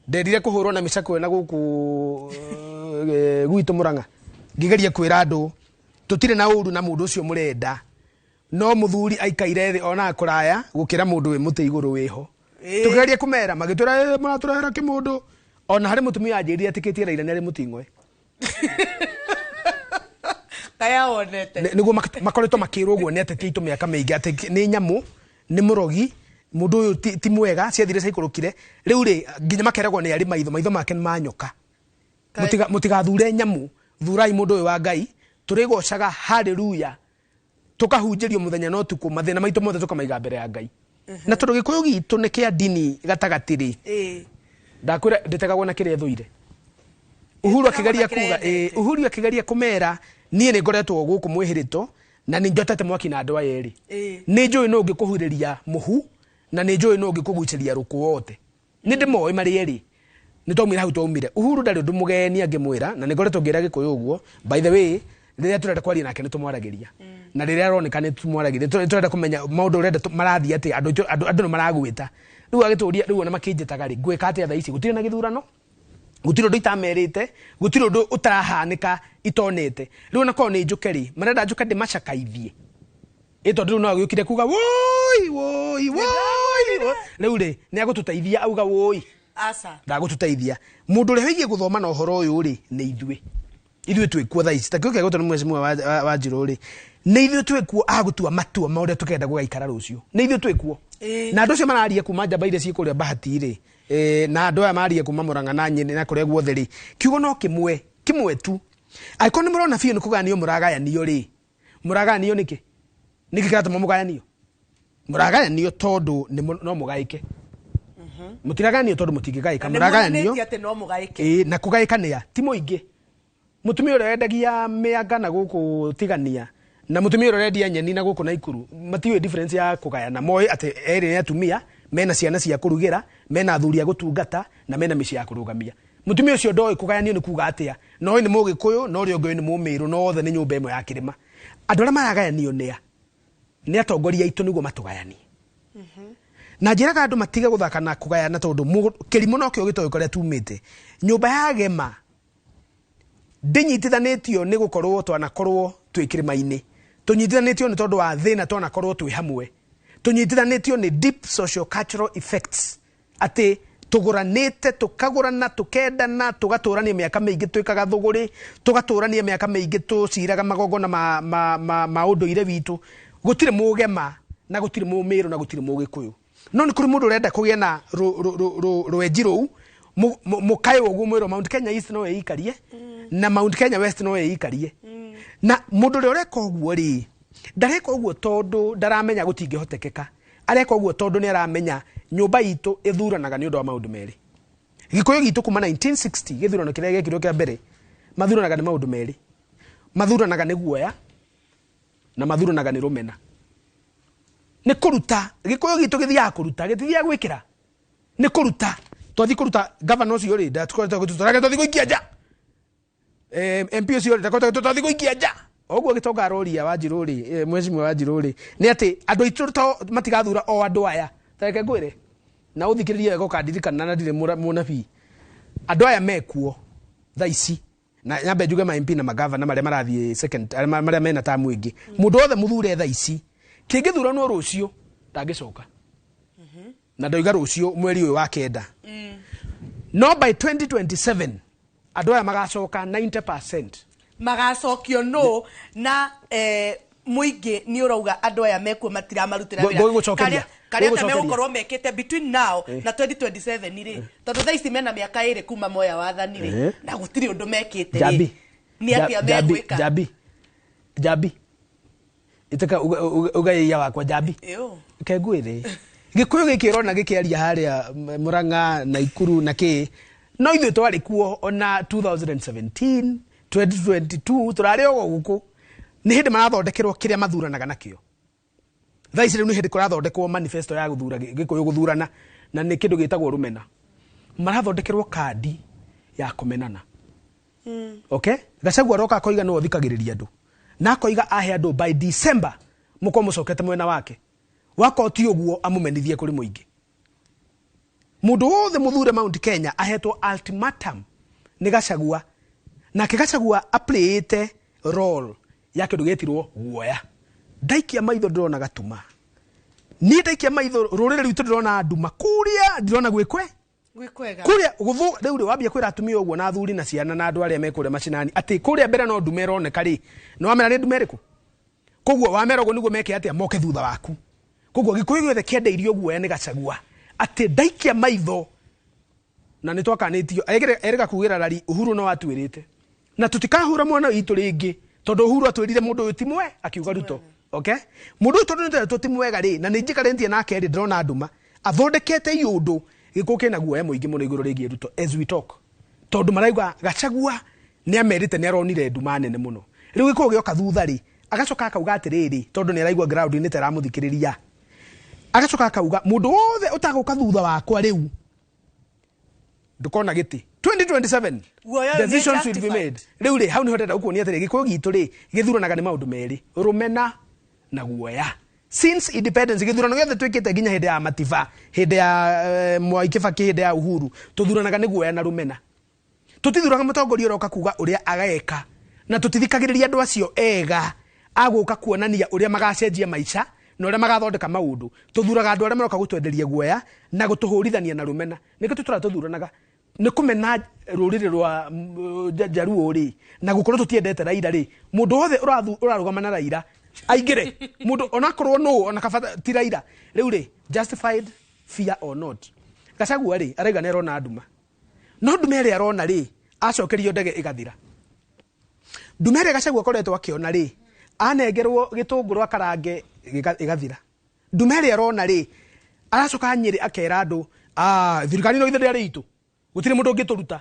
nderire kũhũrwo na mĩcakwe na gũkũ gwitũ Mũrang'a, ngĩgeria kwĩra andũ tũtirĩ na ũru na mũndũ ũcio mũrenda, no mũthuri aikaire thĩ onaga kũraya gũkĩra mũndũ wĩ mũtĩ igũrũ wĩho. Tũkĩgeria kũmera, magĩtwĩra, "Eh, mũratũrehera kĩmũndũ." Ona harĩ mũtumia anjĩrire etĩkĩtie Raila nĩ arĩ mũting'oe. Kaya wonete. Nĩguo makoretwo makĩrwo ũguo nĩ ateti aitũ mĩaka mĩingĩ atĩ nĩ nyamũ, nĩ mũrogi, mũndũ ũyũ ti mwega. Ciathire ciaikũrũkire, rĩu rĩ, nginya makeragwo nĩ arĩ maitho, maitho make nĩ ma nyoka. Mũtigathure nyamũ, thurai mũndũ ũyũ wa Ngai. Tũrĩgocaga haleluya, tũkahunjĩrio mũthenya na ũtukũ, mathĩna maitũ mothe tũkamaiga mbere ya Ngai. Na tondũ Gĩkũyũ gitũ nĩ kĩa ndini gatagatĩ rĩ, ndakwĩra ndĩtegagwo na kĩrĩa ĩthũire. Uhuru akĩgeria na kĩrĩa kuga yendete. Uhuru akĩgeria kũmera, niĩ nĩ ngoretwo gũkũ mwĩhĩrĩto na nĩ njotete mwaki na andũ aya erĩ. Nĩ njũĩ nũ ũngĩkũhurĩria mũhu na nĩ njũĩ nũ ũngĩkũgucĩria rũkũ wothe, nĩ ndĩmoĩ marĩ erĩ. Nĩ twaumire hau twaumire. Uhuru ndarĩ ũndũ mũgeni angĩmwĩra, na nĩ ngoretwo ngĩra Gĩkũyũ ũguo. By the way, rĩrĩa tũrenda kwaria nake nĩ tũmwaragĩria, na rĩrĩa aroneka nĩ tũmwaragĩria. Tũrenda kũmenya maũndũ ũrenda marathiĩ atĩa, andũ andũ nĩ maragwĩta rĩu agĩtũria rĩu ona makĩnjĩtaga rĩ, ngwĩka atĩa thaa ici? Gũtirĩ na gĩthurano, gũtirĩ ũndũ itamerĩte, gũtirĩ ũndũ ũtarahanĩka itonete. Rĩu ona korwo nĩ njũke rĩ, marenda njũke ndĩmacakaithie, ĩ tondũ rĩu no agĩũkire kuga woi woi woi woi. Rĩu rĩ, nĩ agũtũteithia auga woi? Aca. Ndagũtũteithia. Mũndũ ũrĩa wĩgiĩ gũthoma na ũhoro ũyũ rĩ, nĩ ithuĩ twĩkuo thaa ici, ta kĩo kĩagwetwo nĩ mheshimiwa wa Njirũ rĩ, nĩ ithuĩ twĩkuo agũtua matua ma ũrĩa tũkenda gũgaikara rũciũ, nĩ ithuĩ twĩkuo. Na andũ acio mararia kuma njamba iria ciĩ kũrĩa Bahati rĩ, na andũ aya maria kuma Mũrang'a na Nyĩrĩ na kũrĩa guothe rĩ, kiugo no kĩmwe kĩmwe tu. Angĩkorwo nĩ mũrona biũ nĩ kũgayanio mũragayanio rĩ, mũragayanio nĩkĩ? Nĩkĩ kĩratũma mũgayanio? Mũragayanio tondũ no mũgaĩke. Mũtiragayanio tondũ mũtingĩgaĩka. Na nĩ Mũragayanio muonanĩtie atĩ no mũgaĩke. Ĩĩ, na kũgaĩka ti mũingĩ. Mũtumia ũrĩa wendagia mĩanga na gũkũ Tigania na mũtumia ũrĩa ũrendia nyeni na gũkũ Naikuru matiũĩ difference ya kũgayana. Moĩ atĩ erĩ nĩ atumia mena ciana cia kũrugĩra, mena athuri a gũtungata na mena mĩciĩ ya kũrũgamia. Mũtumia ũcio ndoĩ kũgayanio nĩ kuga atĩa, no ũyũ nĩ Mũgĩkũyũ na ũrĩa ũngĩ nĩ Mũmĩrũ, no othe nĩ nyũmba ĩmwe ya kĩrĩma. Andũ arĩa maragayanio nĩa? Nĩ atongoria aitũ nĩguo matũgayanie. Na njĩraga andũ matige gũthaka na kũgayana, tondũ kĩrimũ nokĩo gĩtoĩ kũrĩa tumĩte. Nyũmba ya gema ndĩnyitithanĩtio nĩ gũkorwo twanakorwo twĩ kĩrĩma-inĩ, tũnyitithanĩtio nĩ tondũ wa thĩna twanakorwo twĩ hamwe, tũnyitithanĩtio nĩ deep social cultural effects, atĩ tũgũranĩte, tũkagũrana, tũkendana, tũgatũrania mĩaka mĩingĩ, twĩkaga thũgũrĩ, tũgatũrania mĩaka mĩingĩ, tũciraga magongona ma ũndũire witũ. Gũtirĩ Mũgema na gũtirĩ Mũmĩrũ na gũtirĩ Mũgĩkũyũ, no nĩ kũrĩ mũndũ ũrenda kũgĩa na rwenji rũu. Mukae ũguo mwĩrwo Mount Kenya East no ĩikarie na Mount Kenya West no ĩikarie. Na mũndũ ũrĩa ũreka ũguo rĩ, ndareka ũguo tondũ ndaramenya gũtingĩhotekeka, areka ũguo tondũ nĩ aramenya nyũmba itũ ĩthuranaga nĩ ũndũ wa maũndũ merĩ. Gĩkũyũ gitũ kuma 1960 gĩthurano kĩrĩa gĩekirwo kĩa mbere, mathuranaga nĩ maũndũ merĩ. Mathuranaga nĩ guoya na mathuranaga nĩ rũmena. Nĩ kũruta gĩkũyũ gitũ gĩthiaga kũruta, gĩtithiaga gwĩkĩra, nĩ kũruta. Twathi kũruta gavana ũcio rĩ, ndatũrage twathi gũikia nja, MP ũcio rĩ, ndakoretwo twathi gũikia nja. Ũguo gĩtonga aroria Wanjirũ rĩ, mheshimiwa Wanjirũ rĩ, nĩ atĩ andũ aitũ to matigathura o andũ aya. Ta reke ngwĩre na ũthikĩrĩrie wega ũkandirikana na ndirĩ mũnabii. Andũ aya mekuo thaa ici, na nyambe njuge ma MP na magavana marĩa marathiĩ second, marĩa mena tamu ĩngĩ, mũndũ wothe mũthure thaa ici kĩngĩthuranwo rũciũ ndangĩcoka. Na ndoiga rũciũ mweri ũyũ wa 9. No by 2027 andũ aya magacoka 90%. Magacokio no na mũingĩ nĩ ũrauga andũ aya mekuo matiramarutĩra wĩra. Ngũgũcokeria. Karĩa Ngũgũcokeria. megũkorwo mekĩte between now na 2027 rĩ, tondũ thaa ici mena mĩaka 2 kuma moya wathani rĩ, na gũtirĩ ũndũ mekĩte rĩ. Jambi. Nĩ atĩa megwĩka? Jambi. Jambi. Iteka ugaĩia wakwa Jambi. Kengwĩre. Gĩkũyũ gĩkĩ ũrona gĩkĩaria harĩa Murang'a na Nakuru na kĩ, no ithuĩ twarĩ kuo ona 2017 2022 tũrarĩ o gũkũ. Nĩ hĩndĩ marathondekerwo kĩrĩa mathuranaga nakĩo. Thaa ici rĩu nĩ hĩndĩ kũrathondekwo manifesto ya gũthura Gĩkũyũ gũthurana, na nĩ kĩndũ gĩtagwo rũmena. Marathondekerwo kandi ya kũmenana. Okay? Gachagua aroka akoiga nĩwe ũthikagĩrĩria andũ, na akoiga ahe andũ by December mũkorwo mũcokete mwena wake. Wakorwo ti ũguo amũmenithie kũrĩ mũingĩ. Mũndũ wothe mũthure Mount Kenya ahetwo ultimatum nĩ Gachagua, nake Gachagua aplayĩte role ya kĩndũ gĩetirwo guoya. Ndaikia maitho ndĩrona gatuma. Niĩ ndaikia maitho rũrĩrĩ rwitũ ndĩrona nduma, kũrĩa ndĩrona gwĩkwe Gwĩkwega. Kũrĩa gũthũ rĩu rĩ wambia kwĩra atumia ũguo na athuri na ciana na andũ arĩa me kũrĩa macinani atĩ kũrĩa mbere no ndume ĩroneka rĩ, nĩ wamera nĩ ndume ĩrĩkũ? Koguo wamera ũguo nĩguo meke atĩa, moke thutha waku. Koguo Gĩkũyũ gĩothe kĩendeirio guoya nĩ Gachagua atĩ ndaikia maitho, na nĩ twakanĩtio erĩga kugĩra rari Uhuru no atuĩrĩte na tũtikahũra mwana witũ rĩngĩ tondũ Uhuru atwĩrire mũndũ ũyũ ti mwe, akiuga Ruto. Okay? Mũndũ ũyũ tondũ nĩ ti mwega rĩ, na nĩ njikarĩtie nake rĩ, ndĩrona nduma athondekete iũndũ. Gĩkũyũ kĩna guoya mũingĩ mũno igũrũ rĩgiĩ Ruto as we talk, tondũ marauga Gachagua nĩ amerite nĩ aronire nduma nene mũno. Rĩu Gĩkũyũ gĩoka thutha rĩ, agacoka akauga atĩrĩrĩ, tondũ nĩ araigua ground-inĩ ta ĩramũthikĩrĩria, agacoka akauga mũndũ wothe ũtagũka thutha wakwa rĩu ndũkona gĩtĩ. 2027 Guoya ũyũ nĩ decisions will be justified. made. Rĩu rĩ, hau nĩho ndĩrenda gũkuonia atĩrĩ, Gĩkũyũ gitũ rĩ gĩthuranaga nĩ maũndũ merĩ, rũmena na guoya. Since independence gĩthurano gĩothe twĩkĩte nginya hĩndĩ ya Matiba, hĩndĩ ya Mwai Kibaki, hĩndĩ ya Uhuru, tũthuranaga nĩ guoya na rũmena. Tũtithuraga mũtongoria ũroka kuga ũrĩa ageka, na tũtithikagĩrĩria andũ acio ega agũka kuonania ũrĩa magacenjia maica na ũrĩa magathondeka maũndũ. Tũthuraga andũ arĩa maroka gũtwenderia guoya na gũtũhũrithania na rũmena. Nĩkĩo tũtũra tũthuranaga nĩ kũmena rũrĩrĩ rwa Jaruo rĩ, na gũkorwo tũtiendete Raila rĩ. Mũndũ wothe ũrarũgama na Raila aingĩre, mũndũ onakorwo nũ ona kabata ti Raila. Rĩu rĩ, justified fear or not, Gachagua rĩ arauga nĩ arona nduma, no nduma ĩrĩa arona rĩ, acokerio ndege ĩgathira. Nduma ĩrĩa Gachagua akoretwo akĩona rĩ, anengerwo gĩtũngũrũ akarange ĩgathira. Nduma ĩrĩa arona rĩ, aracoka Nyĩrĩ akera andũ, thirikari no ithe ndĩarĩ itũ, gũtirĩ mũndũ ũngĩtũruta.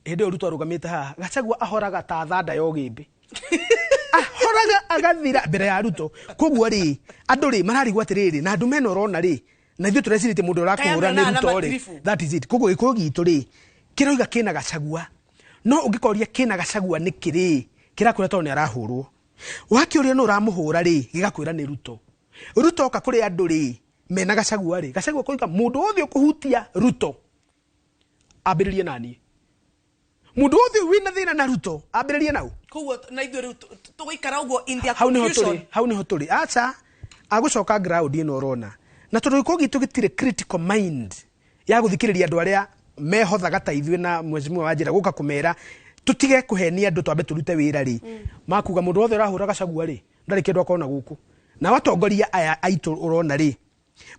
Hĩndĩ ĩyo Ruto arũgamĩte haha, Gachagua ahoraga ta thanda ya ũgĩmbĩ, ahoraga agathira mbere ya Ruto. Koguo rĩ, andũ rĩ mararigwo atĩrĩrĩ, na nduma ĩno ũrona rĩ, na ithuĩ tũrecirĩtie mũndũ ũrakũhũra nĩ Kaya Ruto rĩ, matiribu. that is it. Koguo Gĩkũyũ gitũ rĩ kĩroiga kĩna Gachagua, no ũngĩkoria kĩna Gachagua nĩ kĩrĩ, kĩrakwĩra tondũ nĩ arahũrwo. Wakĩũria nũ ũramũhũra rĩ, gĩgakwĩra nĩ Ruto. Ruto oka kũrĩ andũ rĩ, mena Gachagua rĩ, Gachagua koiga mũndũ wothe ũkũhutia Ruto ambĩrĩrie na niĩ. Mũndũ wothe wĩna thĩna na Ruto ambĩrĩrie nau. Koguo na ithuĩ rĩu tũgũikara ũguo in their Hau nĩho tũrĩ, confusion. hau nĩho tũrĩ. Aca agũcoka ground ĩno ũrona. Na tondũ gĩkũyũ gitũ gĩtirĩ critical mind ya gũthikĩrĩria andũ arĩa mehothaga ta ithuĩ na mheshimiwa Wanjĩra gũka kũmera tũtige kũhenia andũ twambe tũrute wĩra rĩ, makuga mũndũ wothe ũrahũra Gachagua rĩ ndarĩ kĩndũ akona gũkũ. Na atongoria aya aitũ ũrona rĩ,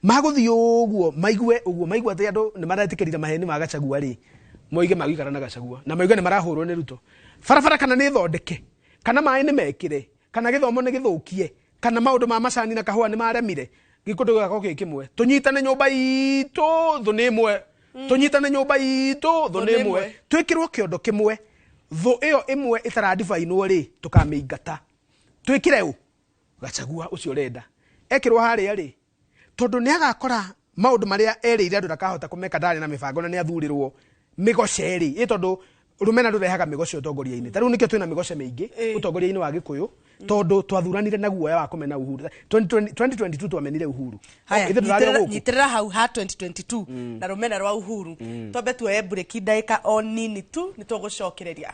magũthiĩ ũguo maigue ũguo, maigue atĩ andũ nĩ maretĩkĩrire maheni ma Gachagua rĩ, Moige magũikara na Gachagua na moige nĩ marahũrwo nĩ Ruto. Barabara kana nĩ thondeke, kana maĩ nĩ mekĩre, kana gĩthomo nĩ gĩthũkie, kana maũndũ ma macani na kahũa nĩ maremire, gĩkũndũ gĩgakorwo gĩ kĩmwe. Tũnyitane nyũmba itũ, thũ nĩ ĩmwe. Tũnyitane nyũmba itũ, thũ nĩ ĩmwe. Twĩkĩrwo kĩondo kĩmwe, thũ ĩyo ĩmwe ĩtaradibainwo rĩ, tũkamĩingata. Twĩkĩre ũ Gachagua ũcio ũrenda ekĩrwo harĩa rĩ, tondũ nĩ agakora maũndũ marĩa erĩire andũ ndakahota kũmeka, ndarĩ na mĩbango na nĩ athurĩrwo mĩgoce rĩ, ĩ tondũ rũmena rũrehaga mĩgoce ũtongoria-inĩ. Ta rĩu nĩkĩo twĩna mĩgoce mĩingĩ ũtongoria-inĩ wa Gĩkũyũ, tondũ twathuranire na guoya wa kũmena Uhuru. 2020 2022 twamenire Uhuru. Haya, Ithuĩ tũrarĩ o gũkũ. Nyitĩrĩra hau ha 2022 na rũmena rwa Uhuru. Twambe tuoye mburĩki ndagĩka o nini tu, nĩ tũgũcokereria.